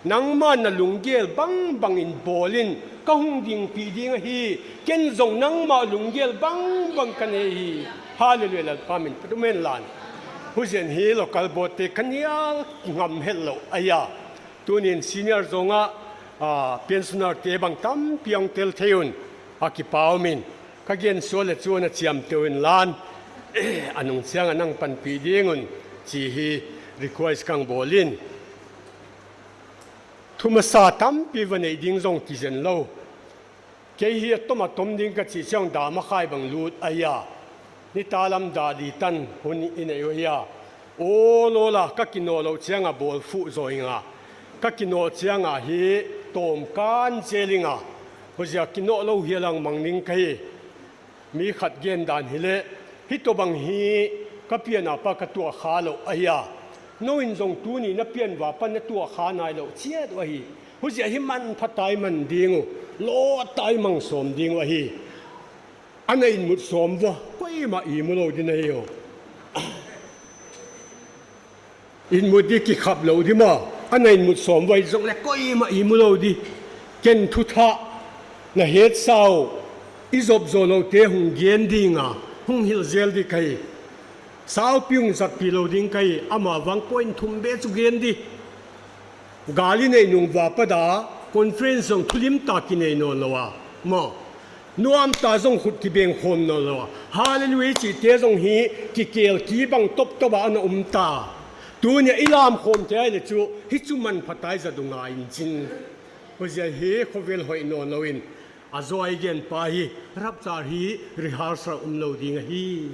Nangmah na lunggel bangbang in bawl in, ka hong dingpih ding ahi, ken zong nangmah lunggel bangbang ka nei hi. Hallelujah, Lalpa min phat um hen lan. Huzia'n hi local board te ka nial ngam hetlou ahi a. Tuni'n senior zong a, ah, pensioner te bang tampi hong tel thei un, a kipak min. Ka gen sual leh chu na chiamteh un lan, a nung chiang a nang panpih ding un, chi hi request kong bawl in. Thu masa tampi va neih ding zong kizen lou. Kei hi a tom a tom ding ka chih chiang dah makhai bang lut ahi a. Nitaklam dah di tan hun i nei uh ahi a. Aw lawla ka kinawh louh chiang a bawl fuh zaw ing a. Ka kinawh chiang a hi tawm kan zel ing a. Huziak kinawh lou hial a mang ding ka hi. Mi khat gen dan hi leh, hi toh bang hi ka pian a pa ka tuah kha lou ahi a. Nou in zong tuni na pian va pa na tuah kha nai lou chiat uh ahi. Huziak hi manpha tai man ding uh, lawt tai mang sawm ding uh ahi. Ana inmut sawm va, koimah ihmu lou di na hi uh. Inmut di kikhap lou di maw, ana inmut sawm va i zong leh koimah ihmu lou di. Ken thuthah na het sau, i zop zaw lou te hong gen ding a, hong hilh zel di ka hi. Saupi hong zatpih lou ding ka hi, amah vang point thum bek chu gen di. Gal i neih nung va pa dah, conference zong thulim tak i nei nawn lou a. Maw. Nuam ta zong khut kibeng khawm nawn lou a. Hallelujah chihte zong hi kikel kibang tawptawp a ana om ta. Tuni a i lam khawm te ahi leh chu, hi chu manpha tai zat u ngai in chin. Huziak hi khovel hoih nawn lou in. A zaw a i gen pa hi, rapture hi rehearsal om lou ding ahi.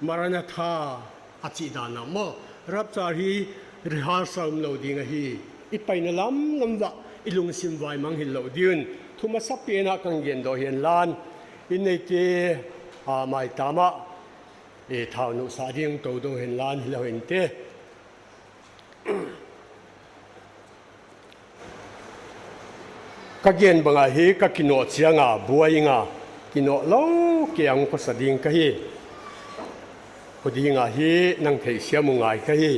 Maranatha a chih dan a maw, rapture hi rehearsal om lou ding ahi. I paina lamlam va, i lungsim va i mangngilh lou ding un. Thu masa pen a kong gen tou hi hen lan. Inn neite, a, maitam a, e, thau nuhsah ding tou dou hen lan hi lou hen te. Ka gen bang a hi ka kinawh chiang a buai ing a, kinawh lou kei a hong khosa ding ka hi. Hu ding a hi nang theihsiam uh ngai ka hi.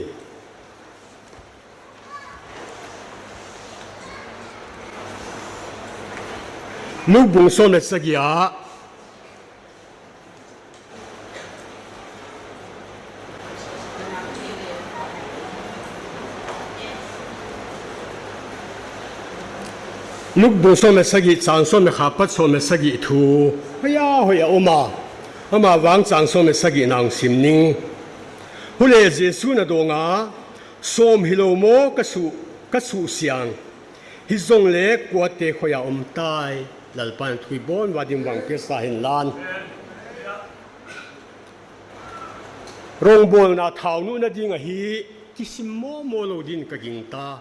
Luke bung sawm leh sagih ah, Luke bung sawm leh sagih chang sawm leh khat apat sawm leh sagih thu hoih a hoih a om a, amah vang chang sawm leh sagihna hong sim ning. Huleh Jesu'n a dawng a, sawm hilou maw ka suh, ka suh siang? Hi zong leh kuate khoih a om tai? Lalpa'n thu i bawl va ding vang pia sa hen lan. Rongbawlna thau nuhna ding ahi, kisim mawmaw lou din ka gingta.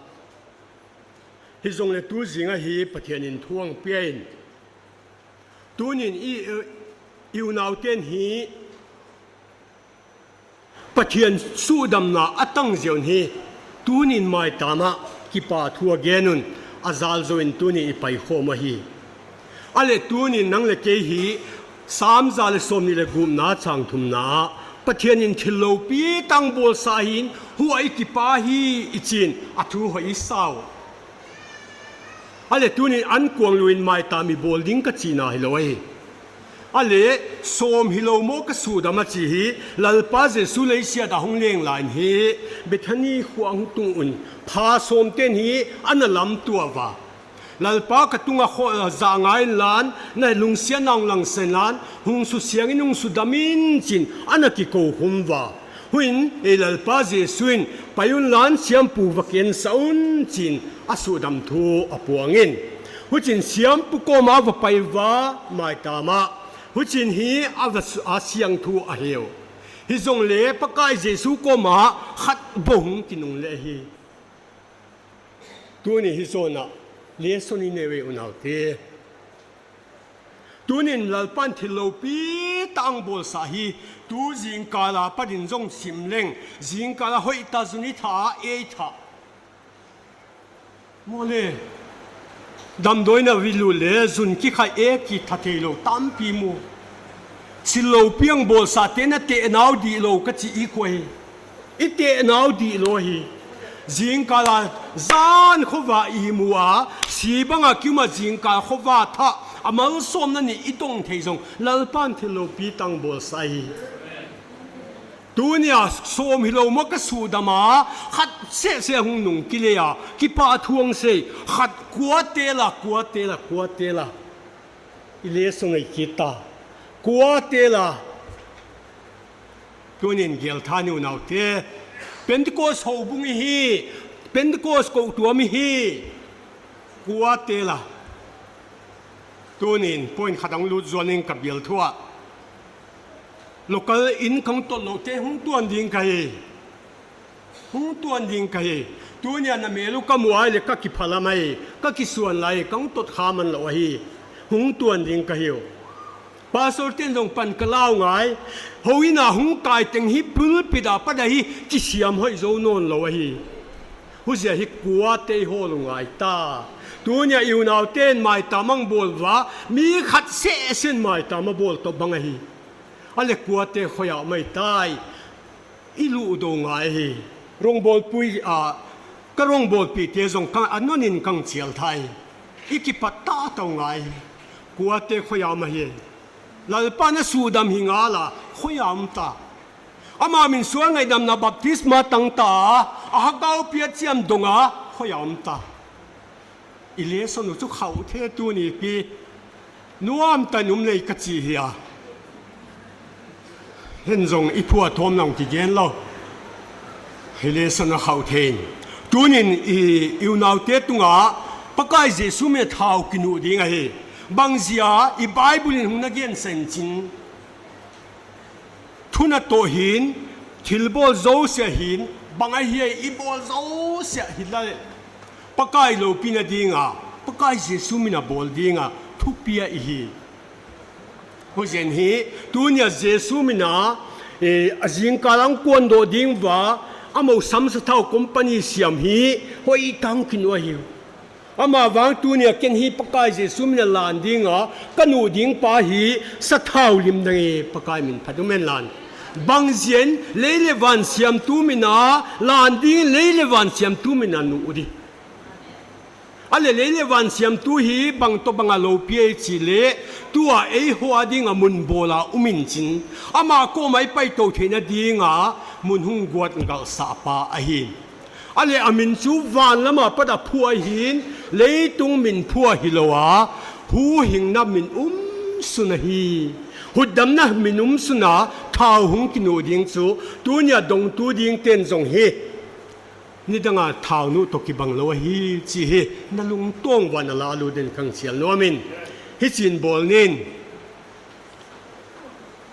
Hi zong leh tu zing ahi Pathian in thu hong pia in. Tuni'n i, i unau ten hi Pathian suhdamna a tang ziau in hi, tuni'n maitam ah kipahthu a gen un, a zal zou in tuni'n i paikhawm ahi. A leh tuni'n nang leh kei hi, Sam za leh sawmnih leh gukna chang thumna ah, Pathian in thil loupi tak bawlsa hi'n, huai i kipak hi i chi'n, a thu hoih i sa uh. A leh tuni'n ankuang lui in maitam i bawl ding ka chihna hilou ahi. A leh, sawm hilou maw ka suhdam a chih hi, Lalpa Jesu leisiat a hong leng lai in hi, Bethany khua hong tung un, pha sawm ten hi ana lamtuah va. Lalpa ka tunga kho-, zah ngai inla, na lungsiatna hong langsak inla, hong susiang in, hong sudam in chi'n, ana kikou khum ua. Huan, ei Lalpa Jesu'n, pai unla, siampu va khensak un chi'n, a sudam thu a puang in. Huchiin siampu koma va pai ua, maitam ah. Huchiin hi a va su-, a siang thu ahi uh. Hijongle Pakai Jesu koma khat bou hong kinungle hi. Tuni hi zawn ah, lesson i nei uh e unaute. Tuni'n Lalpa'n thil loupi tak hong bawlsak hi, tu zingkal apat in zong sim leng, zingkal a hoih tak zun i that, ei that. Maw le, damdawi in a va lut leh, zun kikhai e kithat theilou tampi mu. Thil loupi hong bawlsakte'n a tehna uh dihlou ka chi i kua hi. I tehna uh dihlou hi. Zingkal a zan khovah i mu a, si bang a ki um a zingkal khovah thah, a malsawmna nih i tong thei zong, Lalpa'n thil loupi tak hong bawlsak hi. Tuni a sawm hilou maw ka sudam a, khat sese hong nung kile a, kipahthu hong sei, khat kua tel a, kua tel a, kua tel a. I lesson ei kit ta. Kua tel a. Tuni'n gel tha ni unaute. Pentecost houbung i hi. Pentecost kou tuam i hi. Kua tel a. Tuni'n point khat hong lut zual ing ka bial thu ah. Local in ka hong tot louhte hong tuan ding ka hi. Hong tuan ding ka hi. Tuni a na mel uh ka muh a leh ka kiphal a mai. Ka kisuan lai, ka hong tot kha man lou ahi. Hong tuan ding ka hi uh. Pastorte'n zong pan ka lau ngai. Houin a hong kai teng hi pulpit apat a hi kisiam hoih zou nawn lou ahi. Huchia hi kuate i hawl uh ngai ta. Tuni a i unaute'n maitam hong bawl ua, mi khat sesen maitam a bawl toh bang ahi. A leh kuate khoia mai tai. I luh dou ngai hi. Rongbawlpui a, ka rongbawlpihte zong ka, a non in ka hong chial thei. I kipat ta tou ngai hi. Kuate khoia mai hi. Lalpa'n a sudam hi ngal a, khoia om ta. Ama min sual ngaihdamna baptisma tang ta, a hakau piat chiam dong a, khoia om ta. I lesson uh chu khauh the tuni pi. Nuam ta num lei ka chi hi a. Hen zong i phuahtawm nang kigen lou. Hi lesson a khauh the in. Tuni'n i, i unaute tunga Pakai Jesu min a thau kinuh ding ahi. Bangzia i Bible in hong na gen sen chin. Thu na toh hi'n, thil bawl zosia hi'n, bang ahi a i bawl zosia hi leh. Pakai loupina dinga, Pakai Jesu min a bawl dinga, thupi ahi hi. Huchi'n hi, tuni a Jesu min a, eh, a zingkal a hong kuan doh ding ua, a mou sam sathau company siam hi, hoih tak hong kinuh ahi uh. Amah vang tuni a ken hi Pakai Jesu min a lan dinga, ka nuh ding pa hi sathau lim dang e Pakai min phat um hen lan. Bangzia'n lei leh van siamtu min a, lan ding lei leh van siamtu min a nuh di. A leh lei leh van siamtu hi bang toh bang a loupi ei chih leh, tua ei hoih dinga mun bawl a um in chin. Amah koma i paitou theihna dinga, mun hong guat ngalhsak pa ahi. A leh a min chu van lam apat a phuah hi'n, leitung min phuah hilou a, huhhingna min um sun ahi. Hutdamna min um sun a, thau hong kinuh ding chu, tuni a dongtu dingte'n zong hi. Nidang a thau nuh toh kibang lou ahi, chih hi, na lungtuang uah na la lut dingin ka hong chial nuam in. Hichi'n bawl ning.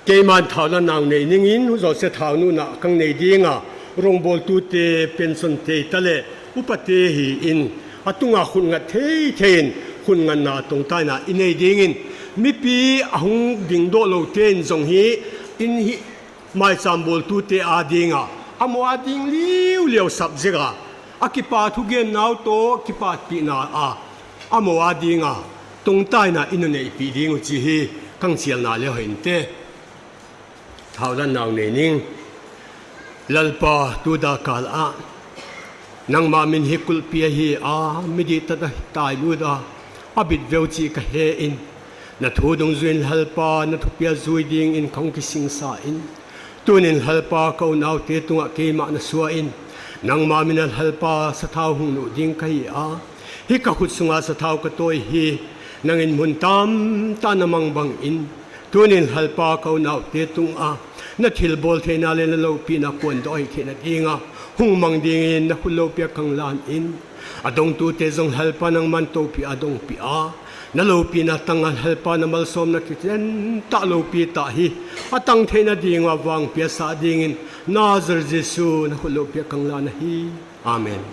Keiman thau la nau nei ning in, huzoh se thau nuhna ka hong nei ding a, rongbawltute, pension te ta leh, upate hi in, a tunga khut ngat thei thei in, khut ngatna tungtawn a i nei ding in, mipi a hong ding doh loute'n zong hi, in hi, maicham bawltute a dinga, a mou a ding liu liu subject a, a kipahthu genna uh toh, kipahpihna a, a mou a dinga, tungtawn a i na neihpih ding uh chih hi, ka hong chialna leh hoih inte. Thau la nau nei ning. Lalpa tu dak kal ah. Nangma min hi kulhpi ahi a, mi dihtata tai lut a. A bit veu chih ka he in. Na thu dungzui in Lalpa, na thupiak zui dingin ka hong kisingsa in. Tuni'n Lalpa ka unaute tungah keimah na suah in. Nangma min a Lalpa sathau hong nuh ding ka hi a. Hih ka khut sunga sathau ka tawi hi, nangin mun tamtah na mang bangin, tuni'n Lalpa ka unaute tungah, na thilbawl theihna leh na lohpihna kuan dawi theihna dinga, hong mang dingin na khut lohpi ah ka hon lan in. A dongtute zong Lalpa nangman toupih a dongpih a. Na lohpihna tangah Lalpa na malsawmna kiten tah lohpi tah hi. A tang theihna dinga vangpia sa dingin Nazareth Jesu na khut lohpi ah ka hon lan ahi. Amen.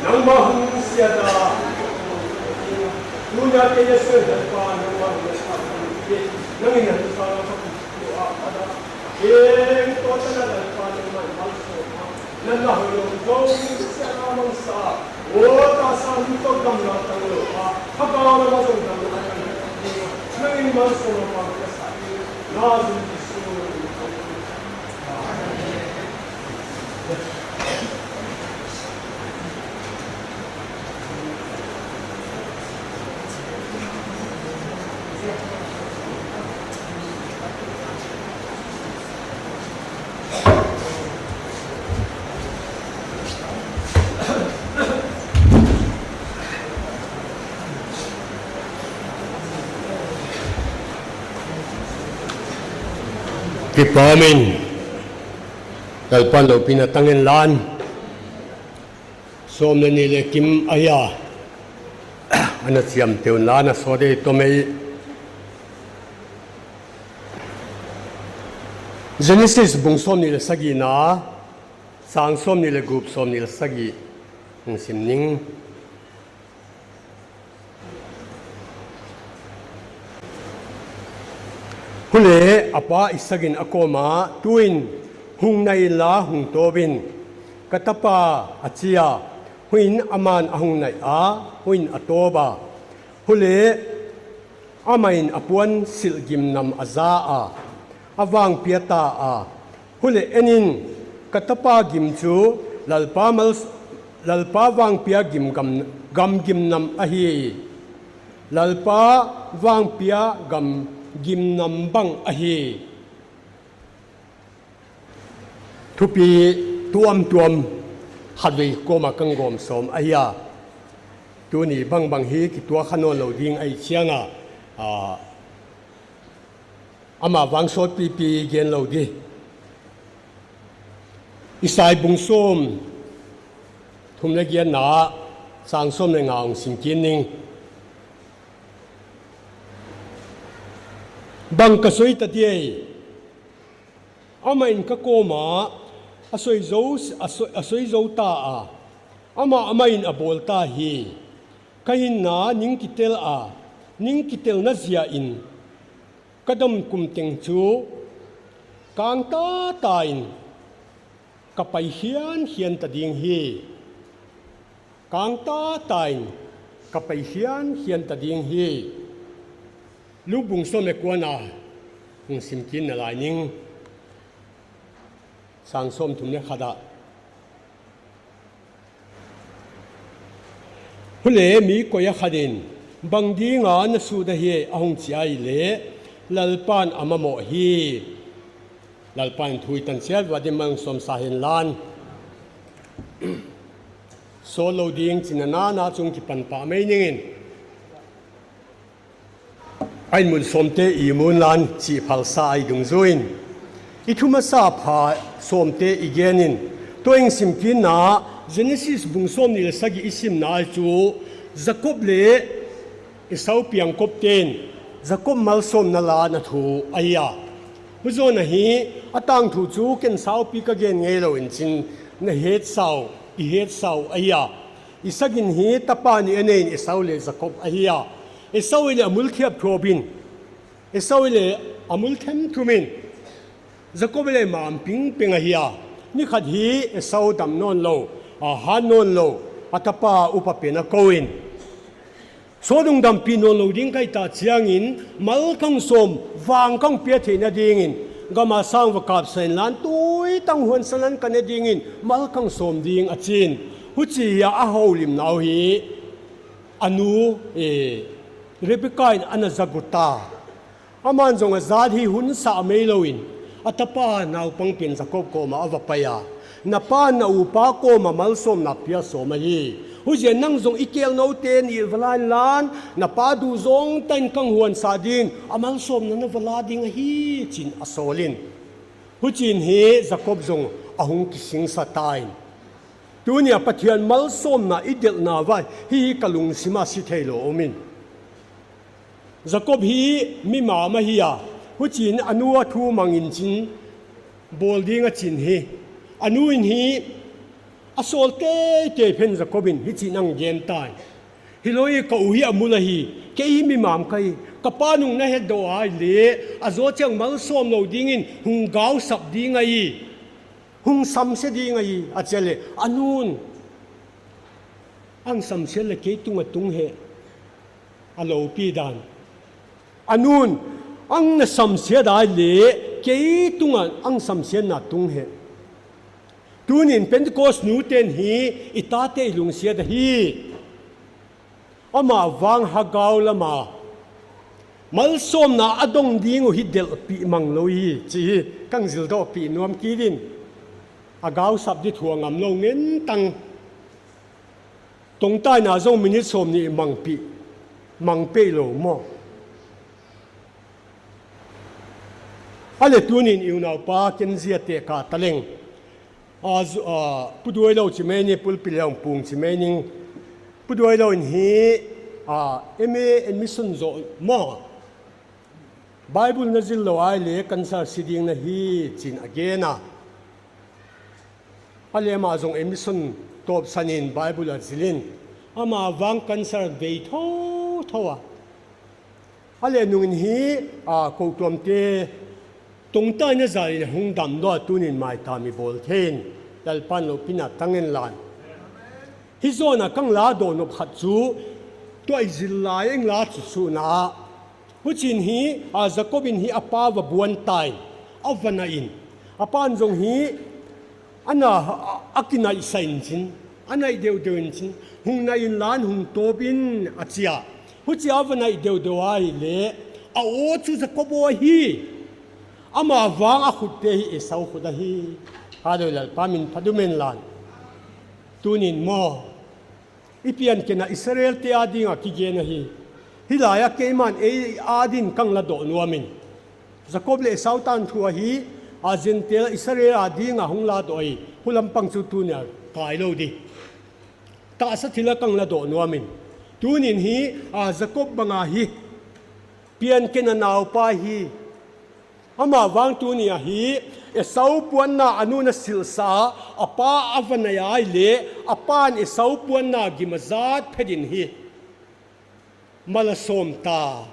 Nangmah hun sia da. Tunia kei a sui Lalpa nangmah hun sia da. Nangin a tu sa na ka pu a da. Kei to ta na Lalpa nangmah mal so. Nangmah hun lo zo sia na mang sa. O ta sa hun to gam na tang lo a. Ka ba na ma zo gam na tang. Nangin mal so na ma ka sa. Na zun ki su. Kipahhuai, Lalpa'n lopina tang hen lan. Sawm leh nih leh kim ahi a, ana chiamteh un lan a sawt ei tawm ei. Genesis bung sawmnih leh sagihna, chang sawmnih leh guk, sawmnih leh sagih hong sim ning. Huleh a pa Isaak in a kawm ah, "Tuin hung nai inla hung tawp in, ka tapa," a chi a. Huchiin aman a hung nai a, huchiin a tawp a. Huleh amah in a puan silh gimnam a za a, a vangpia ta a. Huleh en in, ka tapa gim chu Lalpa mal, Lalpa vangpia gim gam, gam gimnam ahi. Lalpa vangpia gam gimnam bang ahi. Thupi tuamtuam khatvei kawm ah ka hon gawm sawm ahi a. Tuni bangbang hi kituak kha nawnlou ding ahih chiang a, ah, amah vang sawtpipi gen lou di. Isai bung sawmthum leh giatna, chang sawm leh nga hong sim kik ning. Bang ka soi ta di ei. Amah in ka kawm ah a soi zou, a soi, a soi zou ta a. Amah amah in a bawl ta hi. Ka hinna ning kitel a, ning kitelna ziakin ka dam kum teng chu kang tata in ka pai hianhian ta ding hi. Kang tata in ka pai hianhian ta ding hi. Luke bung sawm leh kuana hong sim kik na lai ning. Chang sawmthum leh khat ah. Huleh mi koih a khat in, "Bang dinga na sut ahi?" a hong chi a, hileh, "Lalpa'n a mamaw hi." Lalpa'n thu i tan chiat uah a dimin malsawm sa hen lan. Sawt lou ding chihna na na chung kipan pah mai ning in. A inmun sawmte i mu un lan chih phalsa ahi dungzui in. I thu masa pha sawmte i gen in. Tua hong sim kik na, Genesis bung sawmnih leh sagih i simna chu Jakob leh Esau piangkop ten Jakob malsawmna lana thu ahi a. Huchiin ahi, a tangthu chu ken saupi ka gen ngeilou in chin na het sau, i het sau ahi a. Isaak in hi tapa nih a nei in, Esau leh Jakob ahi a. Esau in leng a mul thiap thuap in. Esau in leng a mul themthum in. Jakob in leng mam pingping ahi a. Ni khat hi Esau dam nawnlou, a hat nawnlou, a tapa upa pen a kou in. Sawt hong dampih nawnlou ding ka hih tak chiangin, mal ka hon sawm, vang ka hon pia theihna dingin, gam a sang va kapsak inla, tuitang huan sanan ka ne dingin, mal ka hon sawm ding a chi in. Huchia a houlimna uh hi, a nu, eh, Rebekah in ana zak uh ta. Aman zong a zat hi hun sah mai lou in, a tapa naupang pen Jakob kawm ah a va pai a. Na pa na upa kawm ah malsawmna pia sawm ahi. Huchiin nang zong i kelnoute nih va la inla, na pa duh zong tan ka hon huan sa ding, a malsawmna na va la ding ahi, chi in a sawl in. Huchiin hi Jakob zong a hong kisingsa ta in. Tuni a Pathian malsawmna i delhna uah hi ka lungsim ah si theilou om in. Jakob hi mi mam ahi a, huchiin a nu a thu mang in chin bawl ding a chi in hi. A nu in hi a sawl teitei phen Jakob in hichi'n a gen ta in. Hilou hi ka u hi a mul ahi, kei hi mi mam ka hi, ka pa nung na het doh a, hileh a zoh chiang malsawm lou dingin hong gausap ding ahi. Hong samsia ding ahi, a chi a leh, a nu'n, "Ang samsia leh kei tung a tung hen," a loupi dan. A nu'n, "Ang na samsia dan leh kei tung a ang samsiatna tung hen." Tunin Pentecost nu ten hi i tate i lungsiat ahi. Amah vang Hagau lama malsawmna a dong ding uh hi delhpih mang lou hi, chi hi ka hon zildohpih nuam kei in. A gausap di thu a ngam lou ngen tang. Tongtaina zong minute sawmnih mangpih, mang pei lou maw. A le tunin i unaupa Kenzi a teh ka taleng. A zu-, a, Pu Duailou chi mai ni, pulpit leh hong pung chi mai ning. Pu Duailou in hi, a, M A admission zoh maw. Bible na zil lou ai le cancer si ding na hi chi'n a gen a. A le amah zong admission tawpsan in Bible a zil in. Amah vang cancer vei thouthou a. A le nungin hi, a, kou tuamte tungtawn in a zal in a hong dam dawh tunin maitam i bawl thei in. Lalpa'n lopina tang hen lan. Hi zawn a ka hong la dawh nop khat chu, tua i zil lai a hong la chu suna. Huchiin hi, a, Jakob in hi a pa va buan ta in, a va naih in. A pa'n zong hi, a na, a, a kinaihsa in chin, a naih deuhdeuh in chin, hong naih in lan hong tawp in a chi a. Huchia a va naih deuhdeuh ai le, a aw chu Jakob aw hi. Amah vang a khutte hi Esau khut ahi. Hallelujah, Lalpa min phat um hen lan. Tunin maw. I pianken a Israel te a ding a kigen ahi. Hi lai a keiman ei a din ka hong la dawh nuam in. Jakob leh Esau tangthu ahi, a Gentile Israel a ding a hong la dawh ahi. Hu lampang chu tuni a kai lou di. Tahsa thil a ka hong la dawh nuam in. Tunin hi, a Jakob bang ahi. Pianken a naupa hi. Amah vang tuni a hi, Esau puanna a nu'n a silhsa, a pa a va naih ai le, a pa'n Esau puanna gim a zat phet in hi. Mal a sawm ta.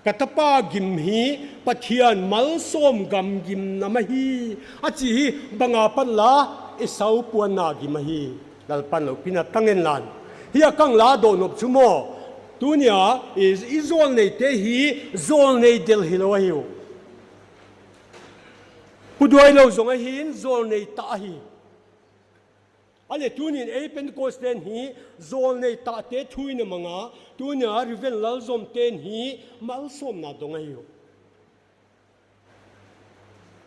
Ka tapa gim hi, Pathian malsawm gam gim nam ahi. A chi hi, bang a pan la, Esau puanna gim ahi. Lalpa'n lopina tang hen lan. Hi a ka hong la dawh nop chu maw. Tuni a, i, i zawlneite hi, zawlnei del hilou ahi uh. Pu Duailou zong ahi in, zawlnei tah ahi. A le tunin ei Pentecost ten hi, zawlnei tahte thu in a mang a, tuni a Reverend Lalzom ten hi, malsawmna dong ahi uh.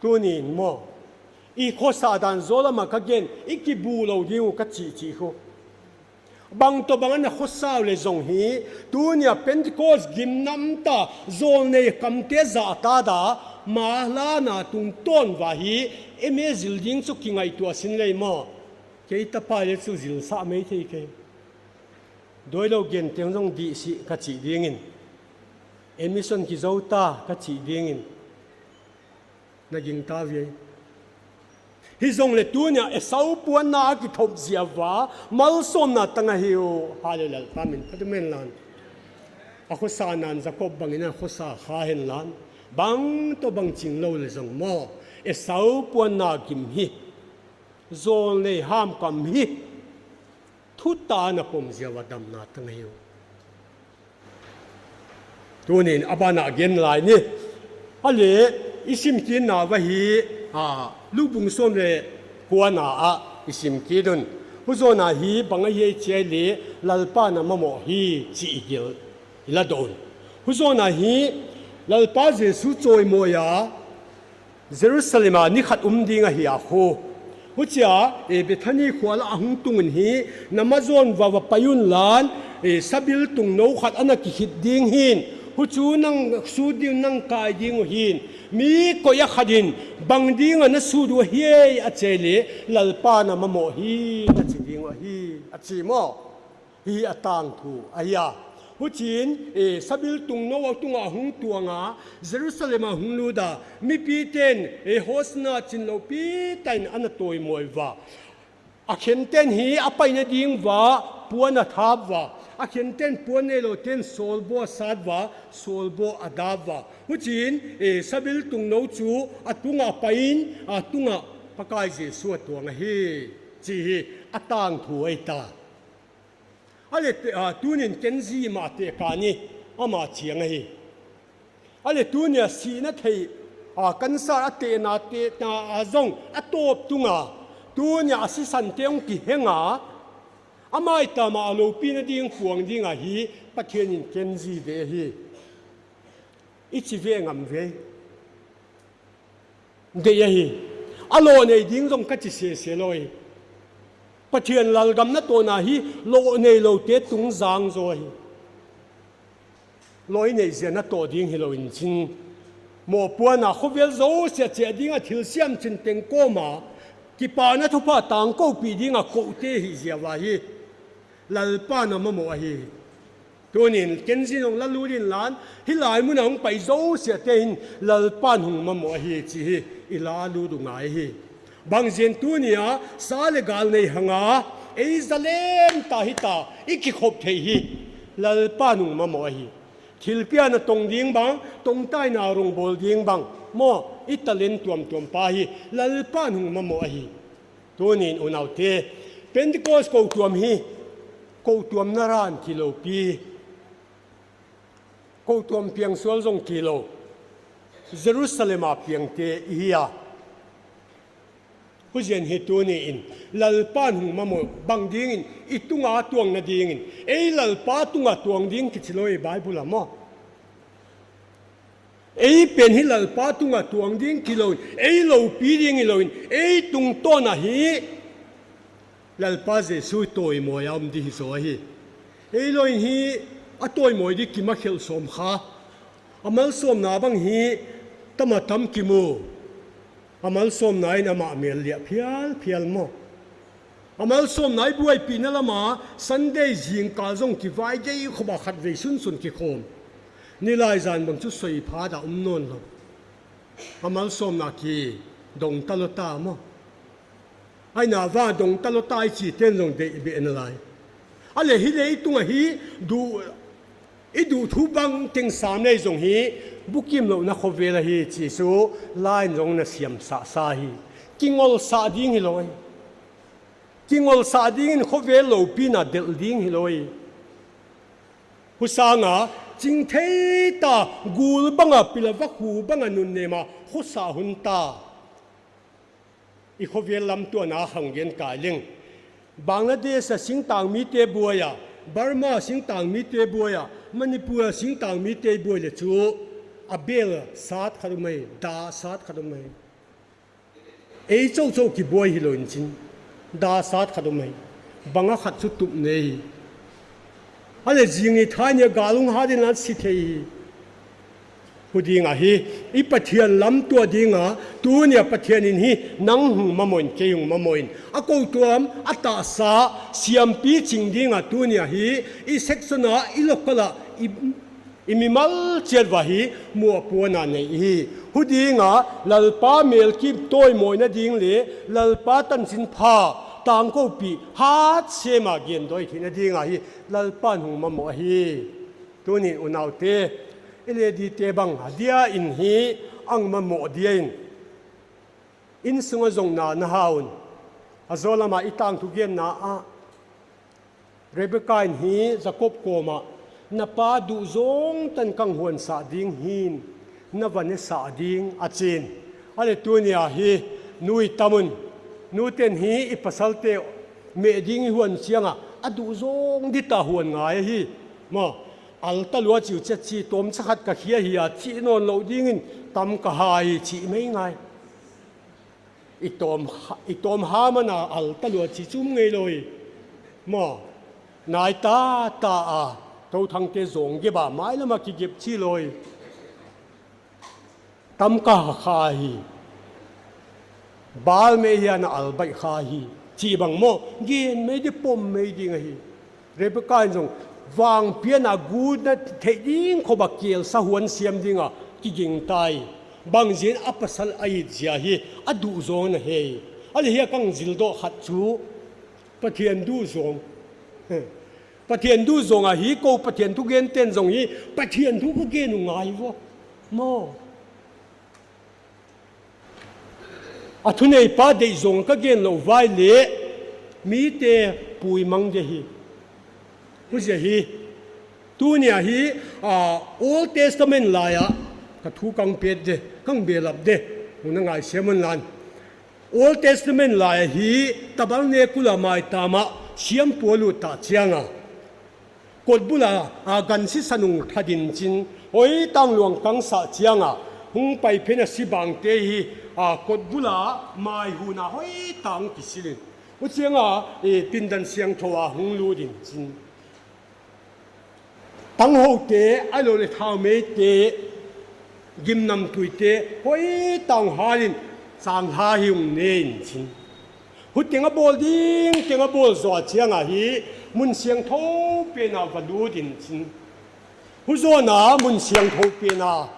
Tunin maw. I khosa dan zaw lam a ka gen, i kibu lou ding uh ka chih chih khu. Bang tawh bang a na khosa uh le zong hi, tuni a Pentecost gim nam ta, zawlnei kamte zah ta da, ma la na tungtawn va hi, M A zil ding chu kingaihtuah sin lei maw. Kei tapa le chu zilsa mai thei kei. Duailou gen teng zong dih si ka chih ding in. Admission kizou ta ka chih ding in. Na gingta ve. Hi zong le tuni a Esau puanna a kithop ziak va, malsawmna tang ahi uh, Hallelujah, Lalpa min phat um hen lan. A khosa na'n Jakob bang in a khosa kha hen lan. Bang tawh bang ching lou le zong maw. Esau puanna gim hi. Zawlnei hamkam hi. Thutan a pom ziak va damna tang ahi uh. Tunin a ban a gen lai ni. A le, i sim kit na va hi, a, Luke bung sawm le kua na a, i sim kit un. Hu zawn a hi, bang a hi ei chi ai le, Lalpa'n a mamawh hi, chih i gil, i la dawh un. Hu zawn a hi, Lalpa Jesu chawimawi a, Jerusalem a ni khat um ding ahi a khu. Huchia, e, Bethany khua la a hung tung un hi, na ma zawn va va pai un lan, e, sabil tungnou khat ana kikhit ding hi'n. Huchu nang sut ding, nang kai ding uh hi'n. Mi koi a khat in, bang ding a na sut uh hiai a chi ai le, Lalpa'n a mamawh hi, a chi ding uh ahi, a chi maw. Hi a tangthu ahi a. Huchiin, e, sabil tungnou a tung a hung tuang a, Jerusalem a hung lut a, mipite'n, e, Hosana chin lopi tah in ana tawimawi va. A khente'n hi a paina ding va, puan a thap va. A khente'n puan neilou te'n sawlbaw a sat va, sawlbaw a dap va. Huchiin, e, sabil tungnou chu a tung a pai in, a tung a Pakai Jesu a tuang ahi. Chi hi a tangthu ahi ta. A le te, a, tunin Kenzi mah teh ka ni, ama chiang ahi. A le tuni a sihna thei, a, cancer a tehna, tehna a zong a tawp tung a. Tuni a sisan te hong kiheng a. A maitam a a lopina ding puang ding ahi, Pathian in Kenzi ve hi. I chi ve ngam ve. Deih ahi. A lawh nei ding zong ka chi sese lou hi. Pathian lalgam na tawhna hi lawh neiloute tung zang zaw hi. Lawh i neih ziak na tawh ding hilou in chin. Mohpuana khovel zosiah chih ding a thilsiam chinteng kawm a kipahna thupha tangkoupih ding a koute hih ziak ahi. Lalpa'n a mamaw ahi. Tuni'n ken zin hong la lut inla, hih lai mun a hong pai zosiate'n Lalpa'n hong mamaw ahi chih i la lut uh ngai hi. Bangziak tuni a sa leh gal nei hang a, ei zalen ta hita, i kikhop thei hi. Lalpa'n hong mamaw ahi. Thilpiakna tong ding bang, tongtaina rong bawl ding bang, maw, i talent tuamtuam pa hi, Lalpa'n hong mamaw ahi. Tuni'n unaute, Pentecost kotuam hi, kotuamna ran kilawmpi, kotuam piangsual zong kilawm, Jerusalem a piangte i hi a. Huziakin hi tuni'n, Lalpa'n hong mamaw bang dingin, i tunga tuangna dingin, ei Lalpa tunga tuang ding kichi lou e Bible ah maw. Ei pen hi Lalpa tunga tuang ding kilawm, ei lawmpi ding hilou in, ei tungtawn ah hi Lalpa Jesu tawimawi a om di hi zaw hi. Ei lawm hi a tawimawi di kimakhelh sawm kha. A malsawmna bang hi tam a tam kimu. A malsawmna in amah mel liah phialphial maw. A malsawmna i buaipihna lam a Sunday zingkal zong kivai gei khop a khatvei sunsun kikhawm. Nilaizan bang chu soi phat a om nawn lou. A malsawmna kidong ta lou ta maw. Ahihna va dong ta lou ta i chih ten zong deih beh nalai. A leh hi leitung ah hi duh, i duh thu bangteng sam leh zong hi bukim louhna khovel ahi chih chu la in zong na siamsah sa hi. Kingolsah ding hilou e. Kingolsah dingin khovel lawmpina delh ding hilou e. Huchiin a chingthei ta, gul bang a pil a vakhu bang a nunnem a khosa hun ta. I khovel lamtuahna hang gen kai leng. Bangladesh a singtangmite buai a, Burma singtangmite buai a, Manipur a singtangmite buai leh chu a bel sat khat om ahi, dah sat khat om ahi. Ei chauchau kibuai hilou in chin, dah sat khat om ahi. Bang a khat chu tup nei. A leh zing ni thai ni a gal hung hat in a si thei hi. Hu ding ahi, i Pathian lamtuah ding a, tuni a Pathian in hi nang hong mamaw in, kei hong mamaw in. A kotuam, a tahsa, siampi ching ding a tuni a hi, i section a, i local a, i, i mimal chiat uah hi mohpuakna nei hi. Hu ding a, Lalpa melkip tawimawina ding leh, Lalpa tanchinpha, tangkoupih, hat sem a gen dawi theihna ding a hi, Lalpa'n hong mamaw ahi. Tuni'n unaute, i leh dite bang, a dia in hi, hong mamaw dia in. Innsung a zong na na hau un. A zaw lam a i tangthu genna ah. Rebekah in hi Jakob kawm ah, na pa duhzawng tan kong huansah ding hi'n, na va ne sah ding a chi in. A leh tuni a hi, nu i tam un. Nute'n hi i pasalte meh ding i huan chiang a, a duhzawng di ta huan ngai hi. Maw, al ta lua chi uh chia chi, tawmcha khat ka khia hi a chi nawn lou dingin tam ka ha hi chi mai ngai. I tawm ha, i tawm ha man a al ta lua chi chu um ngei lou hi. Maw, nai ta ta a, Tothangte zong gep a, mailam a kigep chi lou hi. Tam ka ha kha hi. Bal meh hian a al baih kha hi. Chi bang maw, gen mai di, pom mai ding ahi. Rebekah in zong vangpian a guna theih ding khop a kelsa huan siam ding a kiging ta hi. Bangziak a pasal a it ziak hi, a duhzawng a hei. A leh hiai kong zil doh khat chu Pathian duhzawng. Pathian duhzawng a hi, kou Pathian thu gente'n zong hi, Pathian thu ka gen uh ngai ua. Maw. A thuneipa deihzawng ka gen louh vai leh, mite pui mang de hi. Huziak hi, tuni a hi, a, Old Testament lai a, ka thu kong pet de, kong belap de, huna ngai siam un lan. Old Testament lai a hi, tabernacle a maitam a, siampu a lut ta chiang a. Kot bul a, a, gansi sanung tha din chin, hoih tang luang kang sa chiang a, hung pai phen a sibangte hi, a, kot bul a, mai hun a hoih tang kisil in. Huchiang a, e, pindan siangthou a hung lut din chin. Tanghoute, a lou leh thaumeite, Gimnamtuite hoih tang halin sang hla hi hong ne in chin. Hu teng a bawl ding, teng a bawl zoh chiang a hi mun siangthou pen a va lut in chin. Hu zawn a mun siangthou pen a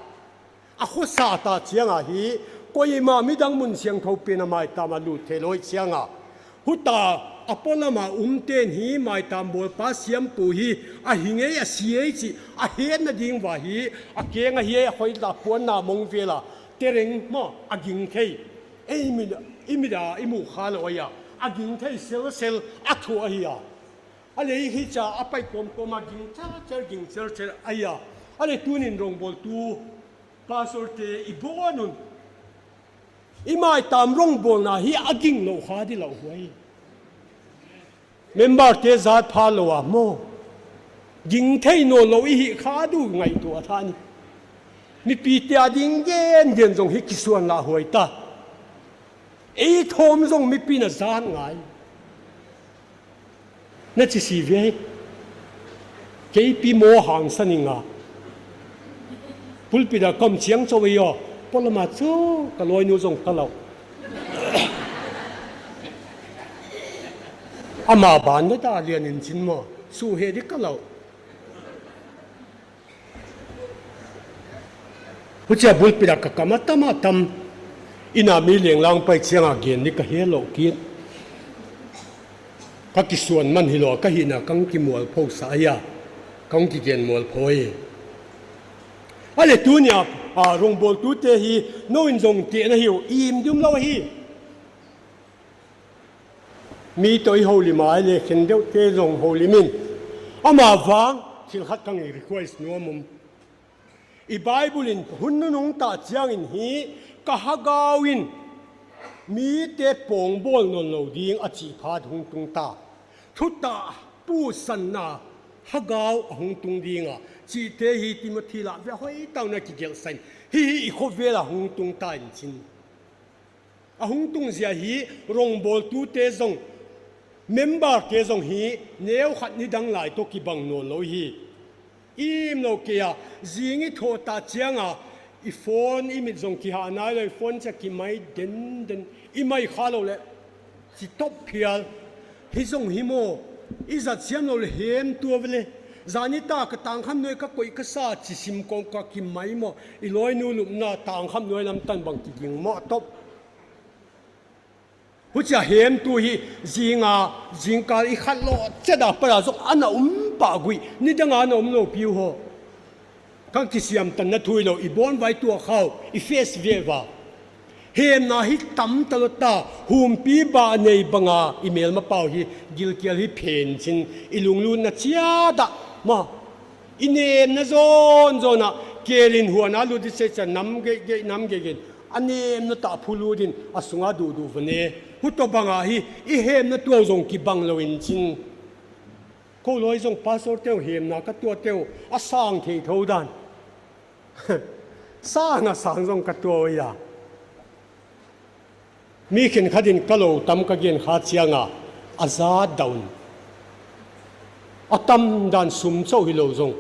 a khosa ta chiang a hi koimah midang mun siangthou pen a maitam a lut theilou chiang a, huta a polam a um ten hi maitam bawlpa siampu hi a hi ngei a si ei chih a hetna ding ua hi a keng a hi a khoih la puanna mong vel a tereng maw a ging thei. Ei mit, i mit a i muh kha lou ahi a, a ging thei selsel a thu ahi a. A lei hi cha a pai kawmkawm a ging chelchel, ging chelchel ahi a. A leh tunin rongbawltu pastorte i bawl un. I maitam rongbawlna hi a ging lou kha di lou huai. Memberte zat pha lou a maw, ging thei nawn lou i hih kha di uh ngaihtuah a tha ni. Mipite a ding gengen zong hi kisuan lah huai ta. Ei thawm zong mipi'n a zat ngai. Na chi si ve. Kei pi maw hangsan ing a. Pulpit a ka om chiang chauh ei aw. Polam a chu ka lawinu zong ka lau. Ama ban na ta lian in chin maw. Su he di ka lau. Huchia bulpi dak ka kam a tam a tam. Inn a mi leng lang pai chiang a gen ni ka he lou kit. Ka kisuan man hilou a ka hihna ka hong kimualpho sa ahi a. Ka hong kigen mualpho hi. A leh tuni a, a, rongbawltute hi, nou in zong tehna hi uh, im ding lou hi. Mi toh i houlim a, a leh khen deuhte zong houlim in. Amah vang, thil khat ka hon request nuam uh. I Bible in hun nunung ta chiang in hi, ka hagau in mite pawngbawl nawn lou ding a chih phat hong tung ta. Thutah pusanna hagau a hong tung ding a, chihte hi Timothy lah ve hoih tak in a kigelh sa in. Hi hi i khovel a hong tung ta in chin. A hong tung zia hi rongbawltute zong, memberte zong hi neu khat nidang lai toh kibang nawn lou hi. Im lou kei a, zing i thoh ta chiang a, i phone i mit zong kihah nai lou, i phone chia kimai denden, i mai kha lou leh, chi top phial, hi zong hi maw, i zat siam lou leh hem tua ve leh, zan i ta ka tangkham nuai ka koih ka sa chi sim kawm ka kimai maw, i lawinu lupna tangkham nuai lam tan bang kiging maw top. Huchia hem tu hi zing a, zingkal i khat lou, chiat a pat a zong ana um pah guih, nidang a ana um lou pi uh haw. Ka kisiam tanna thu hilou, i bawn vai tuak khau, i face ve ua. Hemna hi tam ta lou ta, humpi bah nei bang a, i melma pau hi, gilkial hi phen chin, i lunglutna chiat a, maw. I nemna zawnzawn a, kel in huan a lut i se chia nam geihgeih, nam geihgeih. A nemna tah phu lut in, a sung a duhduh va ne. Hu toh bang a hi, i hemna tuau zong kibang lou in chin. Kou lawi zong pastor te uh hemna ka tuah te uh, a sang thei thou dan. Sang a sang zong ka tuah uh ahi a. Mi khenkhat in ka lou tam ka gen kha chiang a, a zat dah un. A tam dan sum chauh hilou zong.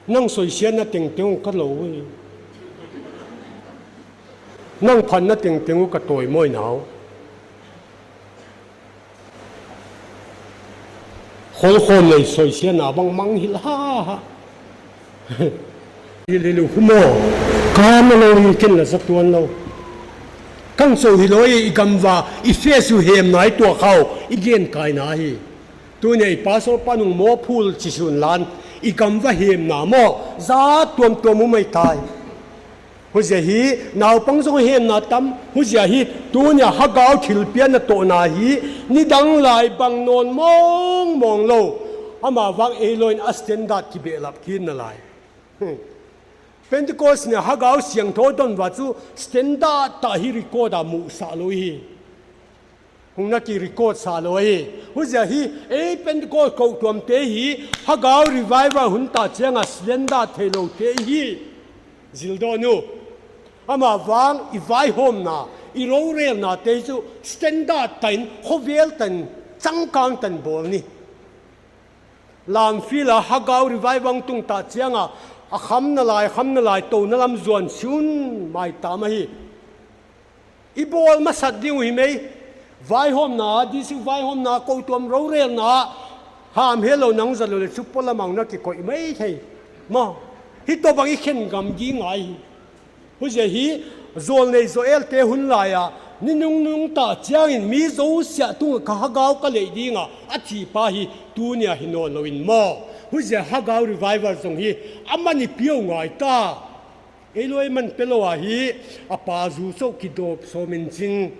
Nang soisiatna tengteng uh ka lou uh. Nang phatna tengteng uh ka tawi mawi nau. Kholkhawm lei soisiatna bang mang hilh ha ha. Hilh hilh uh khu maw. Ka na lou hi ken la za tuan lou. Ka hon sou hilou i gam ua, i face uh hemna i tuah khau, i gen kaina hi. Tuni a i pastor pa nung maw phul chi sun lan, i gam ua hemna maw, za tuamtuam uh mai tai. Huchia hi, naupang zong hemna tam, huchia hi, tuni a hagau thilpiakna tohna hi, nidang lai bang nawn mawngmawng lou. Amah vang ei lou in a standard kibehlap khin na lai. Pentecost ni a hagau siangthou don ua chu standard tah hi record a muhsah lou hi. Hong na ki record sa lou hi. Huchia hi, ei Pentecost kou tuamte hi, hagau revival hun ta chiang a standard theiloute hi. Zil dawn uh. Amah vang i vaihawmna, i rorelnate chu standard tah in, khovel tah in, changkang tah in bawl ni. Lamphil a hagau revival tung ta chiang a, A khamna lai, khamna lai, tohna lam zuan sun mai ta mah hi. I bawl masat ding uh hi mai. Vaihawmna, district vaihawmna, koutuam rorelna, ham helou nang zat lou leh chu polam ah na kikoih mai thei. Maw, hi toh bang i khen ngam ding ngai hi. Huaiziak hi, zawlnei Joel te hun lai a, ni nungnung ta chiangin mi zosia tung ka hagau ka lei ding a, a chi pa hi, tuni a hi nawnlou in maw. Huaiziak hagau revival zong hi, a man i piau ngai ta. Ei loi man pelou a hi, a pa zu chauh kidop sawm in chin.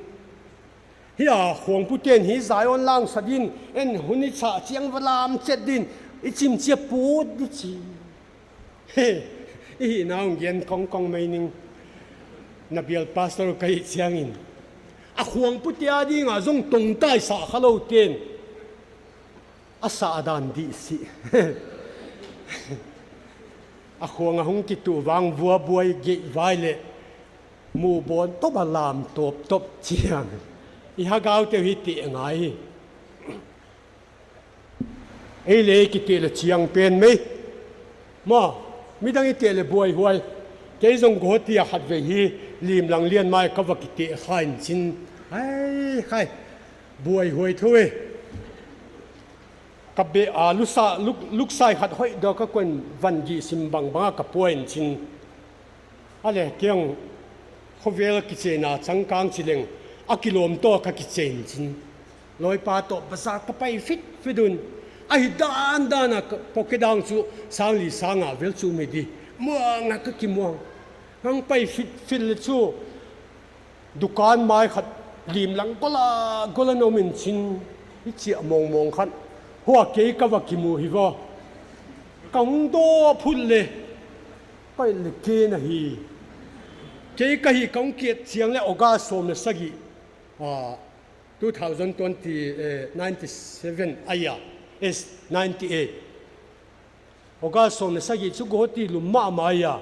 Hi a, khuangpu ten hi Zion lang sa din, en hun i chah chiang va lam chet din, i chim chia put di chi. He, i hihna hong gen kongkong mai ning. Na bial pastor ka hih chiangin. A khuangpu te a ding a zong tongtai sa khalou ten. A sa dan di si. A khuang a hong kitu vang vua buai gei vai leh. Mu bawn top a lam top top chiang. I hagau te hi te ngai. Ei leh kiteh leh chiang pen mai. Maw, midang i teh leh buaihuai. Kei zong Guwahati a khatvei hi, lim lang lian mai ka va kiteh kha in chin. Ai, khai. Buaihuai thu e. Ka be a lusa, luk, luksai khat hoih dawk ka kon van gih sim bangbang a ka puai in chin. A leh kiang khovel kichena changkang chi leng a kilawm toh ka kichen chin. Lawipa toh bazar ka pai fitfit un. A hi dandan a ka pocket dang chu sang li sang a vel chu mi di. Muang a ka kimuang. Hong pai fitfit leh chu dukan mai khat lim lang gola gola na om in chin. I chiah mawngmawng khat. Hua kei ka va kimu hi vaw. Ka hong daw phut leh. Pai leh kei na hi. Kei ka hih kong kiat chiang leh August sawm leh sagih. Ah, two thousand twenty, eh, ninety-seven ahi a. Is ninety-eight. August sawm leh sagih chu Guwahati lum mahmah ahi a.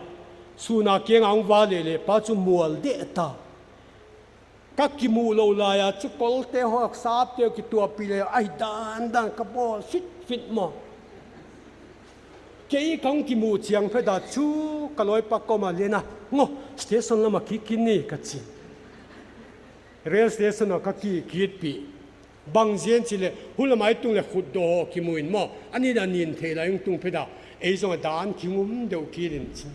Sun a kiang a hong va leh leh pa chu mual deh ta. Ka kimuh lou lai a chu kolte hawk sapte kituahpih leh a hi dandan ka bawl fitfit maw. Kei kong kimuh chiang phet a chu ka lawipa koma lian a, ngo, station lam a kik in ni ka chi. Rail station a ka kik kitpih. Bang ziak chi leh, hun lam a i tung leh khut daw haw kimu in maw. A nin a nin theih lai hong tung phet a. Ei zong a dan kingum deuh kit in chin.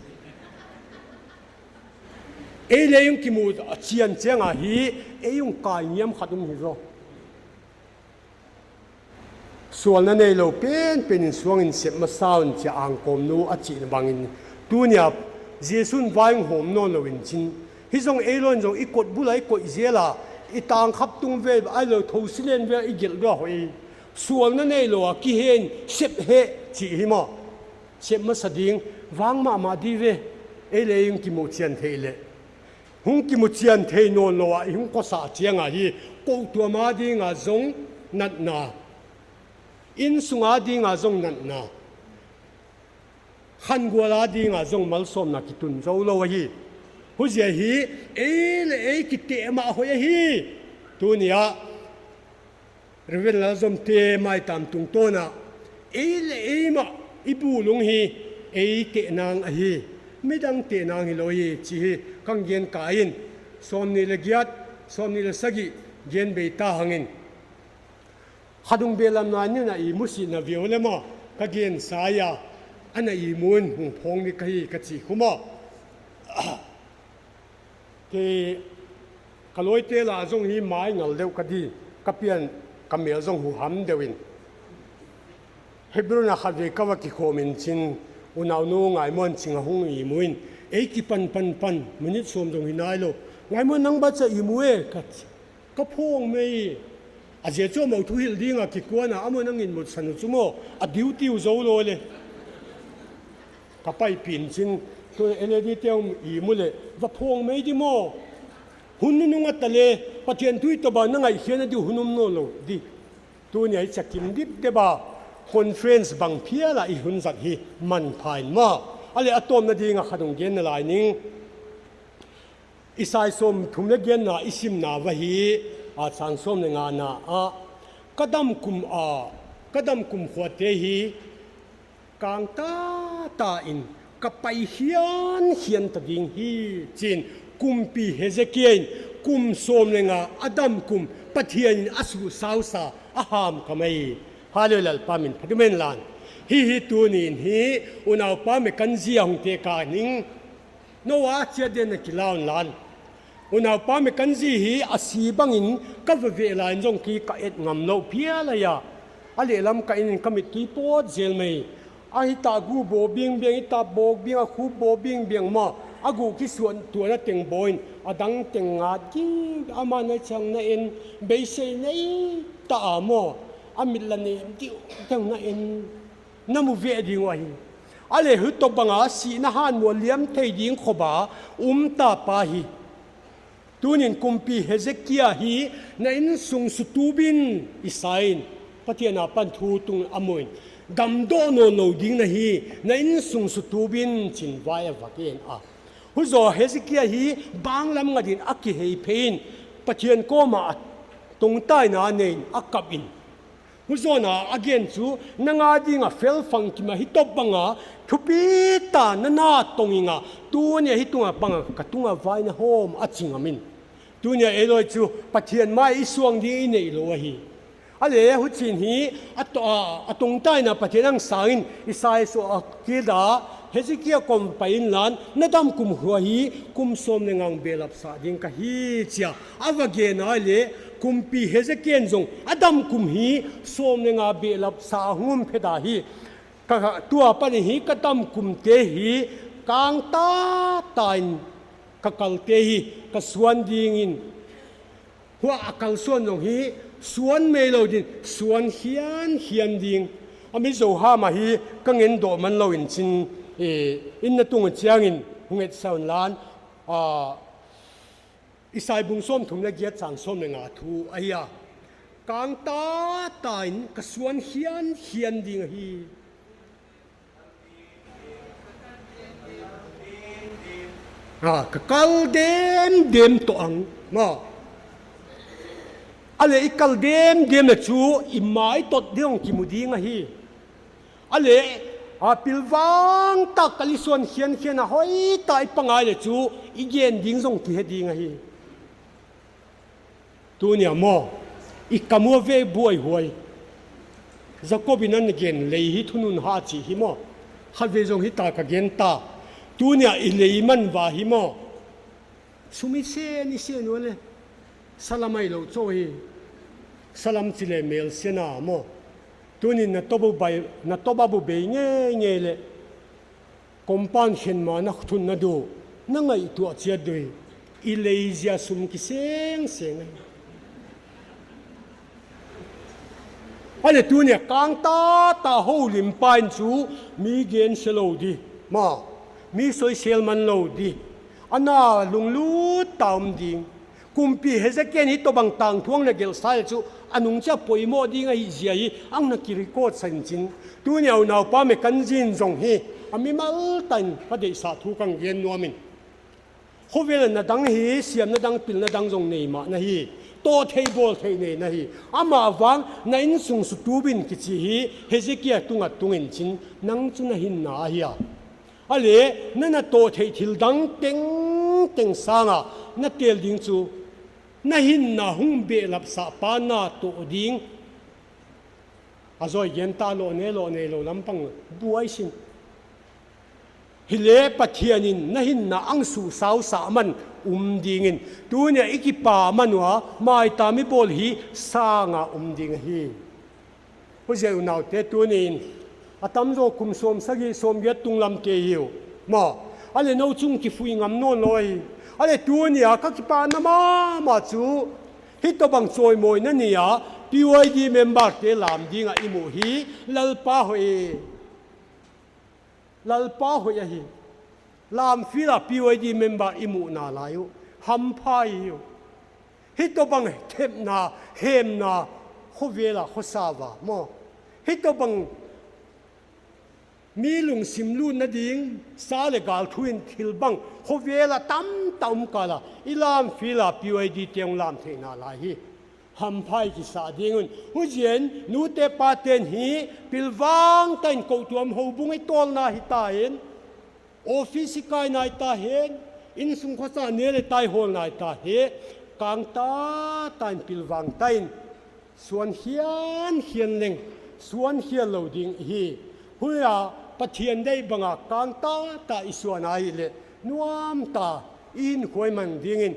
Ei leh hong kimu chian chiang a hi, ei hong kai ngiam khat um hi zaw. Sualna neilou penpen in suang in sep masa un chia angkawm nu a chih bangin. Tuni a Jesu'n vai hong hawm nawnlou in chin. Hi zong ei lou in zong i kot bul a i koih zel a, i tangkhap tung vel, ahih lou thousilen vel i gelh dua hoih. Sualna neilou a kihen sep heh chih hi maw. Sep masa ding, vang mahmah di ve, ei leh ei hong kimu chian theih leh. Hong kimu chian thei nawnlou a, i hong kosah chiang a hi, kou tuam a ding a zong natna. Innsung a ding a zong natna. Khangual a ding a zong malsawmna kitun zou lou ahi. Huaiziak hi, ei leh ei kiteh mah hoih ahi. Tuni a, Reverend Lalzawmte maitam tungtawn a, ei leh ei mah i bu lung hi, ei teh nang ahi, midang teh nang hilou hi, chih hi, kong gen ka in, sawmnih leh giat, sawmnih leh sagih, gen bei ta hang in. Khat hong behlap nai in a ihmu sih na viau leh maw, ka gen sa a, ana ihmu in hong phawng ni ka hi ka chi khu maw. Kei ka lawite lah zong hi mai ngal deuh ka di, ka pian ka mel zong huham deuh in. Hebron a khatvei ka va kikhawm in chin, unaunu Ngaihmuan Ching a hong ihmu in, ei kipan pan pan, minute sawm zong hi nailou. Ngaihmuan nang bang chia ihmu e, ka chi. Ka phawng mai. A ziak chu amau thuhilh ding a kikuan a, amau nang in mut san uh chu maw, a duty uh zou lou leh. Ka paipih in chin, tu L A D te hong ihmu leh, va phawng mai di maw. Hun nunung a ta leh, Pathian thu i tawp a na ngaihkhiakna di hun om nawnlou di. Tuni a i chakim dipdep a, conference bang phial a i hun zat hi, manpha in maw. A leh a tawpna ding a khat hong gen na lai ning. Isai sawmthum leh giatna i simna va hi, a chang sawm leh ngana ah, ka dam kum a, ka dam kumkhuate hi, kang tata in, ka pai hianhian ta ding hi, chi'n kumpi Hezekia in kum sawm leh nga a dam kum Pathian in a suhsausa a ham ka mai. Hallelujah, Lalpa min phat um hen lan. Hihi tuni'n hi unaupa Mackenzie a hong teka ning. Noah chiat den a kilaun lan. Unaupa Mackenzie hi a si bangin ka va veh lai in zong ki ka et ngam lou phial ahi a. A lehlam ka en in ka mittui pawt zel mai. A hita gu baw bing bing, hita baw bing, a khup baw bing bing maw. A gu kisuan tuan a teng baw in, a dang teng ngat ki, ama na chang na en, beisei nei ta a maw. A mit la nem diu teng na en. Na mu veh ding uh ahi. A leh huai tawp banga sihna han mual liam thei ding khop a um ta pa hi. Tuni'n kumpi Hezekia hi na innsung sutubin Isai in Pathian apan thu tung a mu in, gamdoh nawnlou ding na hi, na innsung sutubin chi'n vai a va gen a. Huzoh Hezekia hi banglam ngat in a kihei phei in Pathian kawm a tungtaina nei in a kap in. Huzoh in a gen chu, nang a dinga felfang kim a hi tawp banga, thupi ta na na tong ing a, tuni a hi tunga pang a, ka tunga vai na hawm a chi ngam in. Tuni a ei loi chu, Pathian mai i suang ding i neih lou ahi. A leh huchi'n hi, a to-, a, a tungtaina Pathian angsang in, Isai suah a kida, Hezekia kawm pai in lan, na dam kum huai hi, kum sawm leh nga behlap sa ding ka hi chia. A va gen a leh, kumpi Hezekia in zong, a dam kum hi, sawm leh nga behlap sa hong um phet a hi. Ka, ka, tua panin hi, ka dam kum te hi, kang ta ta in, ka kal te hi, ka suan ding in. Huai a kalsuan zong hi, suan mai lou ding, suan hianhian ding. A mi zo ha mah hi, ka ngen doh man lou in chin, eh, inn na tung chiangin, hong et sa un lan, ah, Isai bung sawmthum leh giat chang sawm leh nga thu ahi a. Kang ta ta in ka suan hianhian ding ahi. Ah, ka kal demdem toh ang, maw. A leh i kal demdem leh chu i mai tot ding kimu ding ahi. A leh, a pilvang tak kal i suan hianhian a hoih ta i pang a leh chu i gen ding zong kihe ding ahi. Tuni a maw, i kam ua ve buaihuai. Jakob in a na gen lei hi thunun ha chi hi maw. Khatvei zong hita ka gen ta. Tuni a i lei man va hi maw. Sum i sen i sen ua leh. Salam ahi lou chauh hi. Salam chi leh mel sen a maw. Tuni'n na toba bu bei, na toba bu bei ngeingei leh. Compound khen ma na thun na du, na ngaihtuah chiat di. I lei zia sum kisengseng ahi. A leh tuni a kang ta ta houlimpa in chu mi gensia lou di. Maw, mi soisel man lou di. A na lunglut ta um ding. Kumpi Hezekia in hi tobang tangthu a na gelh sa leh chu a nung chiah poimoh ding ahih ziak hi a na kirecord sa in chin. Tuni a unaupa Mackenzie in zong hi a mimal ta in ka deihsah thu ka gen nuam in. Khovel a na dang hi, siamna dang, pilna dang zong nei mah na hi. Toh thei bawl thei nei na hi. Amah vang na innsung sutubin kichi hi Hezekia tunga tung in chin, nang chu na hinna ahi a. A leh, na na toh theih thil dang tengteng sanga na tel ding chu, na hinna hong behlap sah pa na toh ding. A zoi gen ta lou nei lou nei lou lampang buai sin. Hi leh Pathian in na hinna ang suhsausa man um ding in. Tuni a i kipak man ua, maitam i bawl hi sanga um ding ahi. Huaiziak unaute tuni'n, a tamzaw kum sawmsagih sawmgiat tunglam te hi uh. Maw, a leh nou chung kifui ngam nawn lou hi. A leh tuni a ka kipahna mahmah chu, hi tobang chawimawina ni a, P Y D member te lam ding a i muh hi, Lalpa hoih. Lalpa hoih ahi. Lamfield a P Y D member i muhna lai uh. Hampha hi uh. Hi tobang thepna, hemna, khovel a khosa va maw. Hi tobang mi lungsim lutna ding, sa leh gal thu in thil bang, khovel a tamtak um kal a, i Lamfield a P Y D te hong lam theihna lai hi. Hampha i kisa ding un. Huchiin, nute paten hi, pilvang ta in kou tuam houbung i tawlna hita in. Office i kai nai ta hen, innsung khua sa ne le tai hawl nai ta hen, kang ta ta in pilvang ta in, suan hianhian leng, suan hial lou ding hi. Huai a Pathian deih banga kang ta ta i suan a hih leh, nuam ta i hinkhua i man ding in,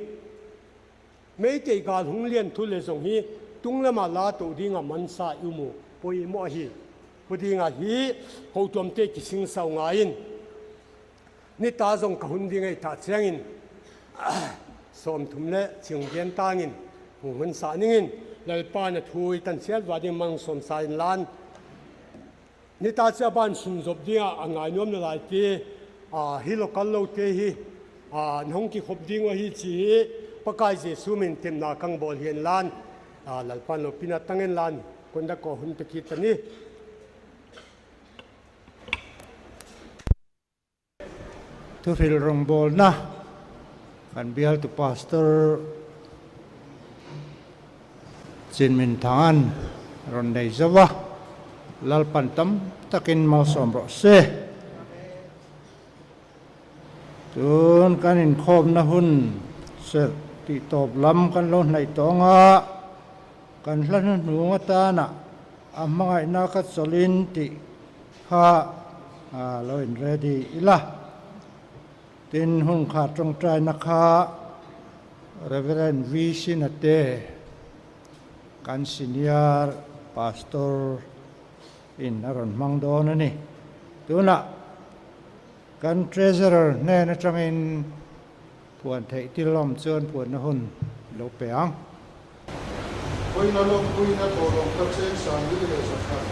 Meitei gal hung lian thu le zong hi, tunglam a la tou ding a mansa i mu, poimoh hi. Hu ding a hi, hotuamte kisingsau ngai in. Nita zong ka hun ding ei ta chiang in, sawmthum le chiang gen tang in, hung hun sa ning in, Lalpa'n a thu i tan sial va ding mang sawm sa in lan. Nita chia ban sunzop ding a, a ngainuam na lai te, a, hi local lou te hi, a, na hong kikhop ding uh ahi chi hi, Pakai Jesu min temna kang bawl hian lan, a, Lalpa'n lopina tang in lan, kunda ko hun pe kit ta ni. Thuhril rongbawlna kan bialtu Pastor Chinminthang in a run nei zo a, Lalpa'n tamtakin malsawm rawh se. Tun kan inkhawmna hun serh tihtawp lam kan lou nei tawng a, kan hla hnuhnung a tan a, a hmangaihna ka chawl in tih kha, a, lou in ready i la. Tin hun kha ṭawngṭaina kha Reverend V. Sinate, kan senior pastor in a run hmang dawn a ni. Tun a kan treasurer hnen aṭangin phuan theih thil om chuan phuanna hun lou pe ang. Vawiina lawmpuina thawhlawm kha cheng sang li leh za khat,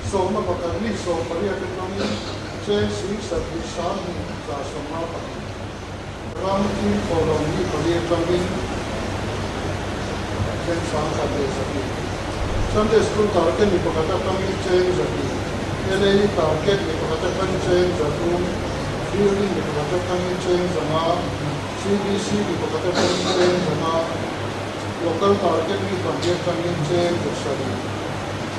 sawmna pakhat ni sawm pariat aṭangin cheng sing sat li sang ni za sawmnga pakhat. Ramthim thawhlawm ni pali aṭangin cheng sang khat leh za li. Sunday school target ni pakhat aṭangin cheng za li. L A E target ni pakhat aṭangin cheng za thum. Building ni pakhat aṭangin cheng za nga. C B C ni pakhat aṭangin cheng za nga. Local target ni pahnih aṭangin cheng za sari.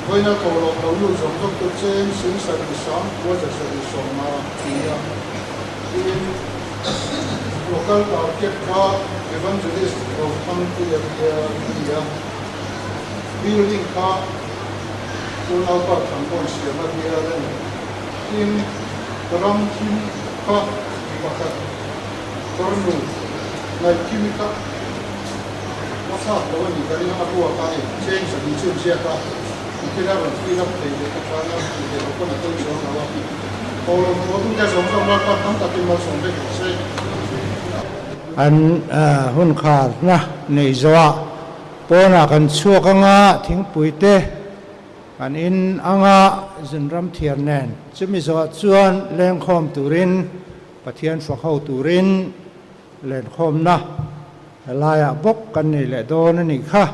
Vawiina thawhlawm lou lut zawng zawng chu cheng sing sari sang kua za sari sawmnga a ni a. Tin, local target kha Evangelist Rothang Pui a bial a ni a. Building kha Pu Naupa Thangbawn Siam a bial a ni. Tin, ramthim kha pakhat, Thornu Ngaikim kha a sak lou a ni, ka ring a pu a ka ni, cheng sari chun ziak a. Kila ron fill up thei leh ka na ti leh ko na ko chuang lou a. Ko lou ko tu ka zawng zawng Lalpa tamtakin malsawm vek se. An, ah, hun kharna nei zo a, pawn a kan chhuak ang a, thingpui te kan in ang a, zunram thiar nen. Chumi zawh chuan lengkhawm turin, Pathian fak ho turin, lenkhawmna lai ah bawk kan nei leh dawn a ni kha.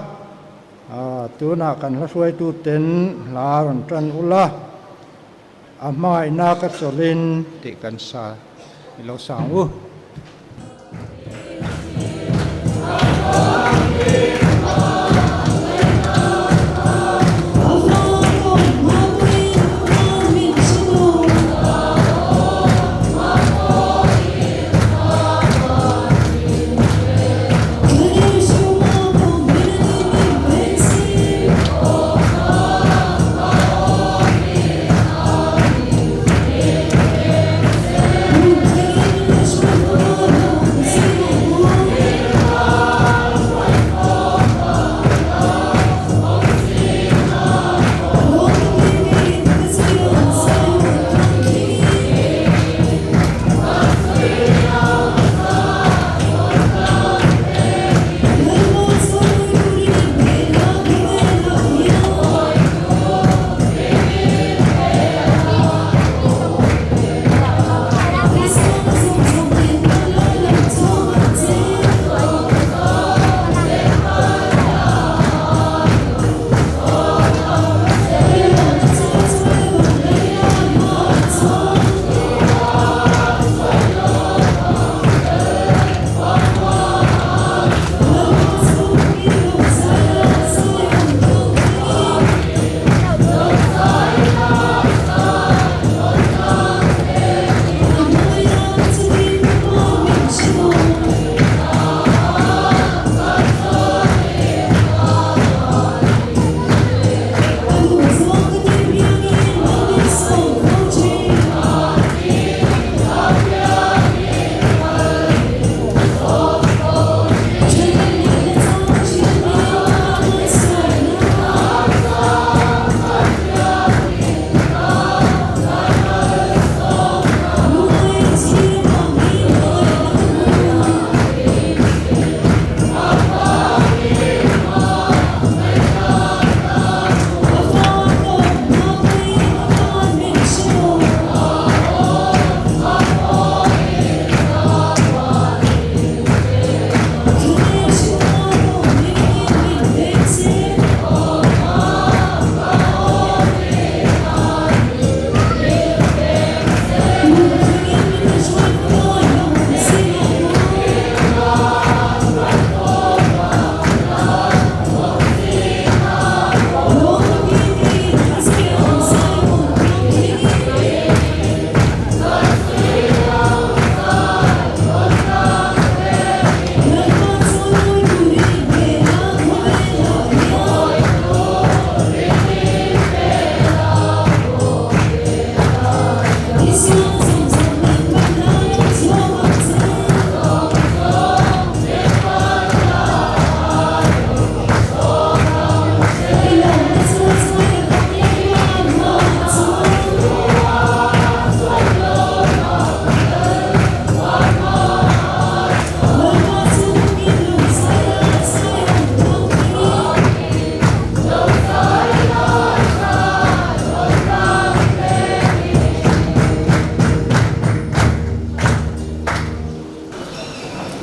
Ah, tun a kan hla hruaitu ten hla rawn ṭan ula. A hmangaihna ka chawl in tih kan sa, i lo sang u.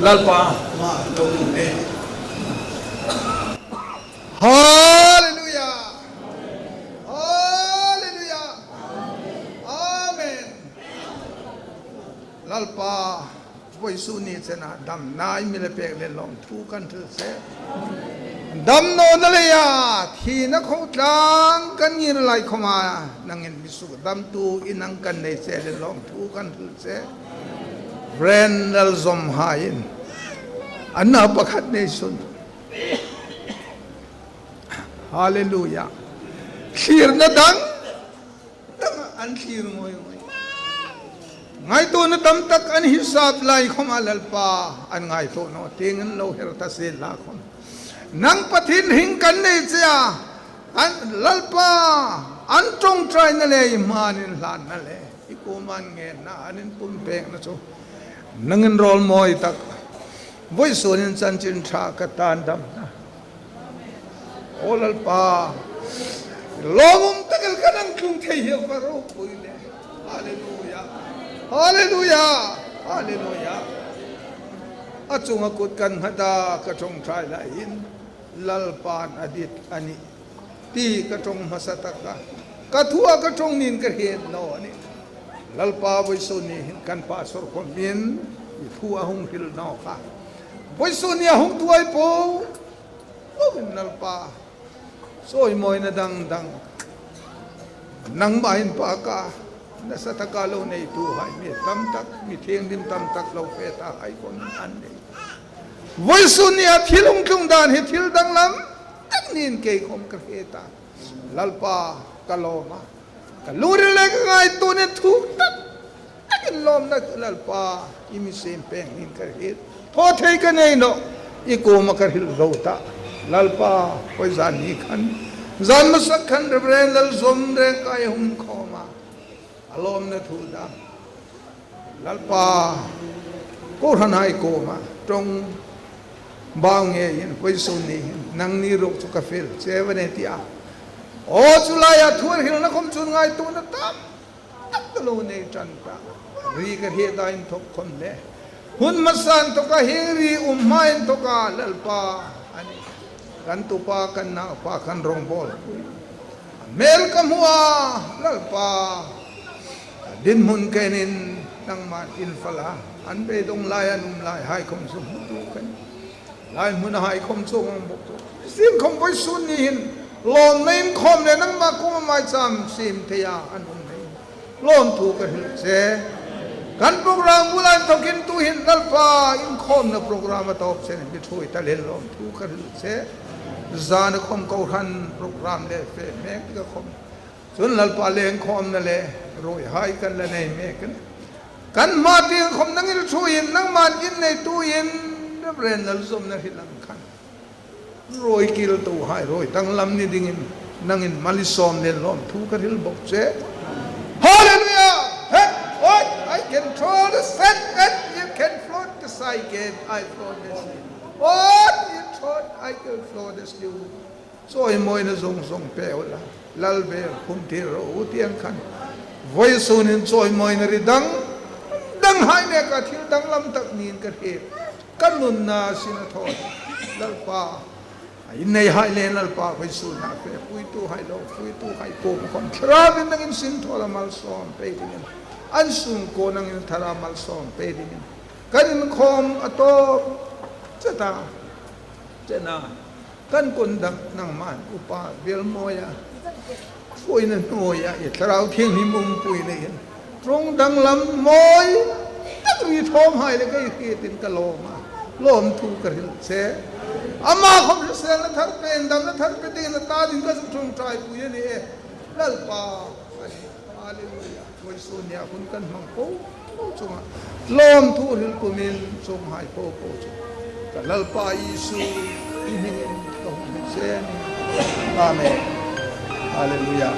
Lalpa, ma, lo ding e. Hallelujah. Hallelujah. Amen. Lalpa, voisun ni chiang a damna i mi leng pek leh lawmthu kan thil seh. Damna na lei a, thina khotlang kan ngir lai khawm a, nangin mi suk damtu in nang kan nei seh leh lawmthu kan thil seh. Reverend Lalzom Hai in, a na pakhat nei sun. Hallelujah. Thlirna dang, dang an thlir ngoi ngoi. Ngaihtuahna tamtak an hisap lai khawm a Lalpa, an ngaihtuah nawn tengin lo her ta seh la khawm. Nang Pathian hing kan nei chia, an Lalpa, an ṭawngṭaina leh i manin hlanna leh i kuaman ngenna, an in pumpekna chu nangin rawl mawi tak. Voisunin chanchin ṭha ka tan damna. Aw Lalpa, lawmum takin ka nang tlung thei hi a va ropui leh. Hallelujah. Hallelujah. Hallelujah. A chunga kut kan nghat a ka ṭawngṭai lai in, Lalpa'n a dit a nih. Ti ka ṭawng masa tak a, ka thu a ka ṭawng nin ka hriet nawn a nih. Lalpa, voisun ni hin kan pastor khawm in i thu a hong hril nawn kha. Voisun ni a hong tuai po, lo in Lalpa, chawimawina dangdang nangmah in paka nasa taka lo neitu hai mi tamtak, mi thiangtho tamtak lo fe ta hai khawm in an nei. Voisun ni a thil hong tlung dan hi thil danglam tak nin kei khawm ka hre ta. Lalpa, ka lawm a, ka lungril leh ka ngaihtuahna thu tak takin lawmna Lalpa, i mi sem peng nin ka hre. Thawthei ka nei nawn, i kuama ka hril zo ta. Lalpa, huai zan ni khan, zan masak khan Reverend Lalzom Rengkai hong khawm a, a lawmna thu dang Lalpa, kohran hai kuama ṭawng bang ngei in, voisun ni hin nangni ruok chu ka fel che ve ne tia. Aw, chu lai a thu a hrilhna khawm chun ngaihtuahna tamtak ka lo nei ṭan ta. Ri ka hre ta in thok khawm leh, hun masan thok a hing ri um ma in thok a Lalpa, a nih. Kan tupa, kan naupa, kan rongbawlpui a mel ka hmu a, Lalpa, a dinmun ken in nangman in fala, an beidong lai, an um lai hai khawm chu hmutu ken. Lai mun a hai khawm chu hong bawk tu. Sin khawm voisun ni hin lawmna in khawm leh nangmah kuama maicham sem thei a an um nei. Lawmthu ka hril che. Kan program bul a in thawkin tuhin Lalpa, inkhawmna program a tawp chen in mi thuai ta leh lawmthu ka hril che. Zan a khawm kohran program leh fe mek ka khawm. Chun Lalpa, lengkhawmna leh ruai hai kan la nei mek in. Kanmah teng khawm nangin thuai in, nangman in neitu in, Reverend Lalzom na hih lam khan ruai kiltu hai, ruai danglam ni dingin nangin mal i sawm leh lawmthu ka hril bawk che. Hallelujah! Hey, what? I can throw the sack and you can float the sack and I float the sieve. What? You throw, I can float the sieve. Chawimawina zongzong pe ula, Lal bel khum thei ro u tiang khan. Voisun in chawimawina ri dang, dang hai mek a thil danglam tak nin ka hre. Ka nunna sin a thawn, Lalpa, a in nei hai leh Lalpa, voisun a fe puitu hai, lo puitu hai kuama khawm Thlarau in nangin sin thawl a malsawm pe dingin, an sung ko nangin Thlarau malsawm pe dingin, kan inkhawm a tawp chet a, chet a, kan kon dang nangman upa bel mawi a, foina nuai a i Thlarau Thianghlim umpui leh in, ṭawng danglam mawi tak ri thawm hai leh kei hre tin ka lawm a, lawmthu ka hril che. Amah khawm hriselna thar pe, damna thar pe dingin a ta ding ka zuk ṭawngṭaipui a nih e, Lalpa. Hallelujah. Voisun ni a hun kan hmang po po chunga lawmthu hril kumin chunghai po po chu ka Lalpa Jesu i hmingin ka hon chen. Amen. Hallelujah.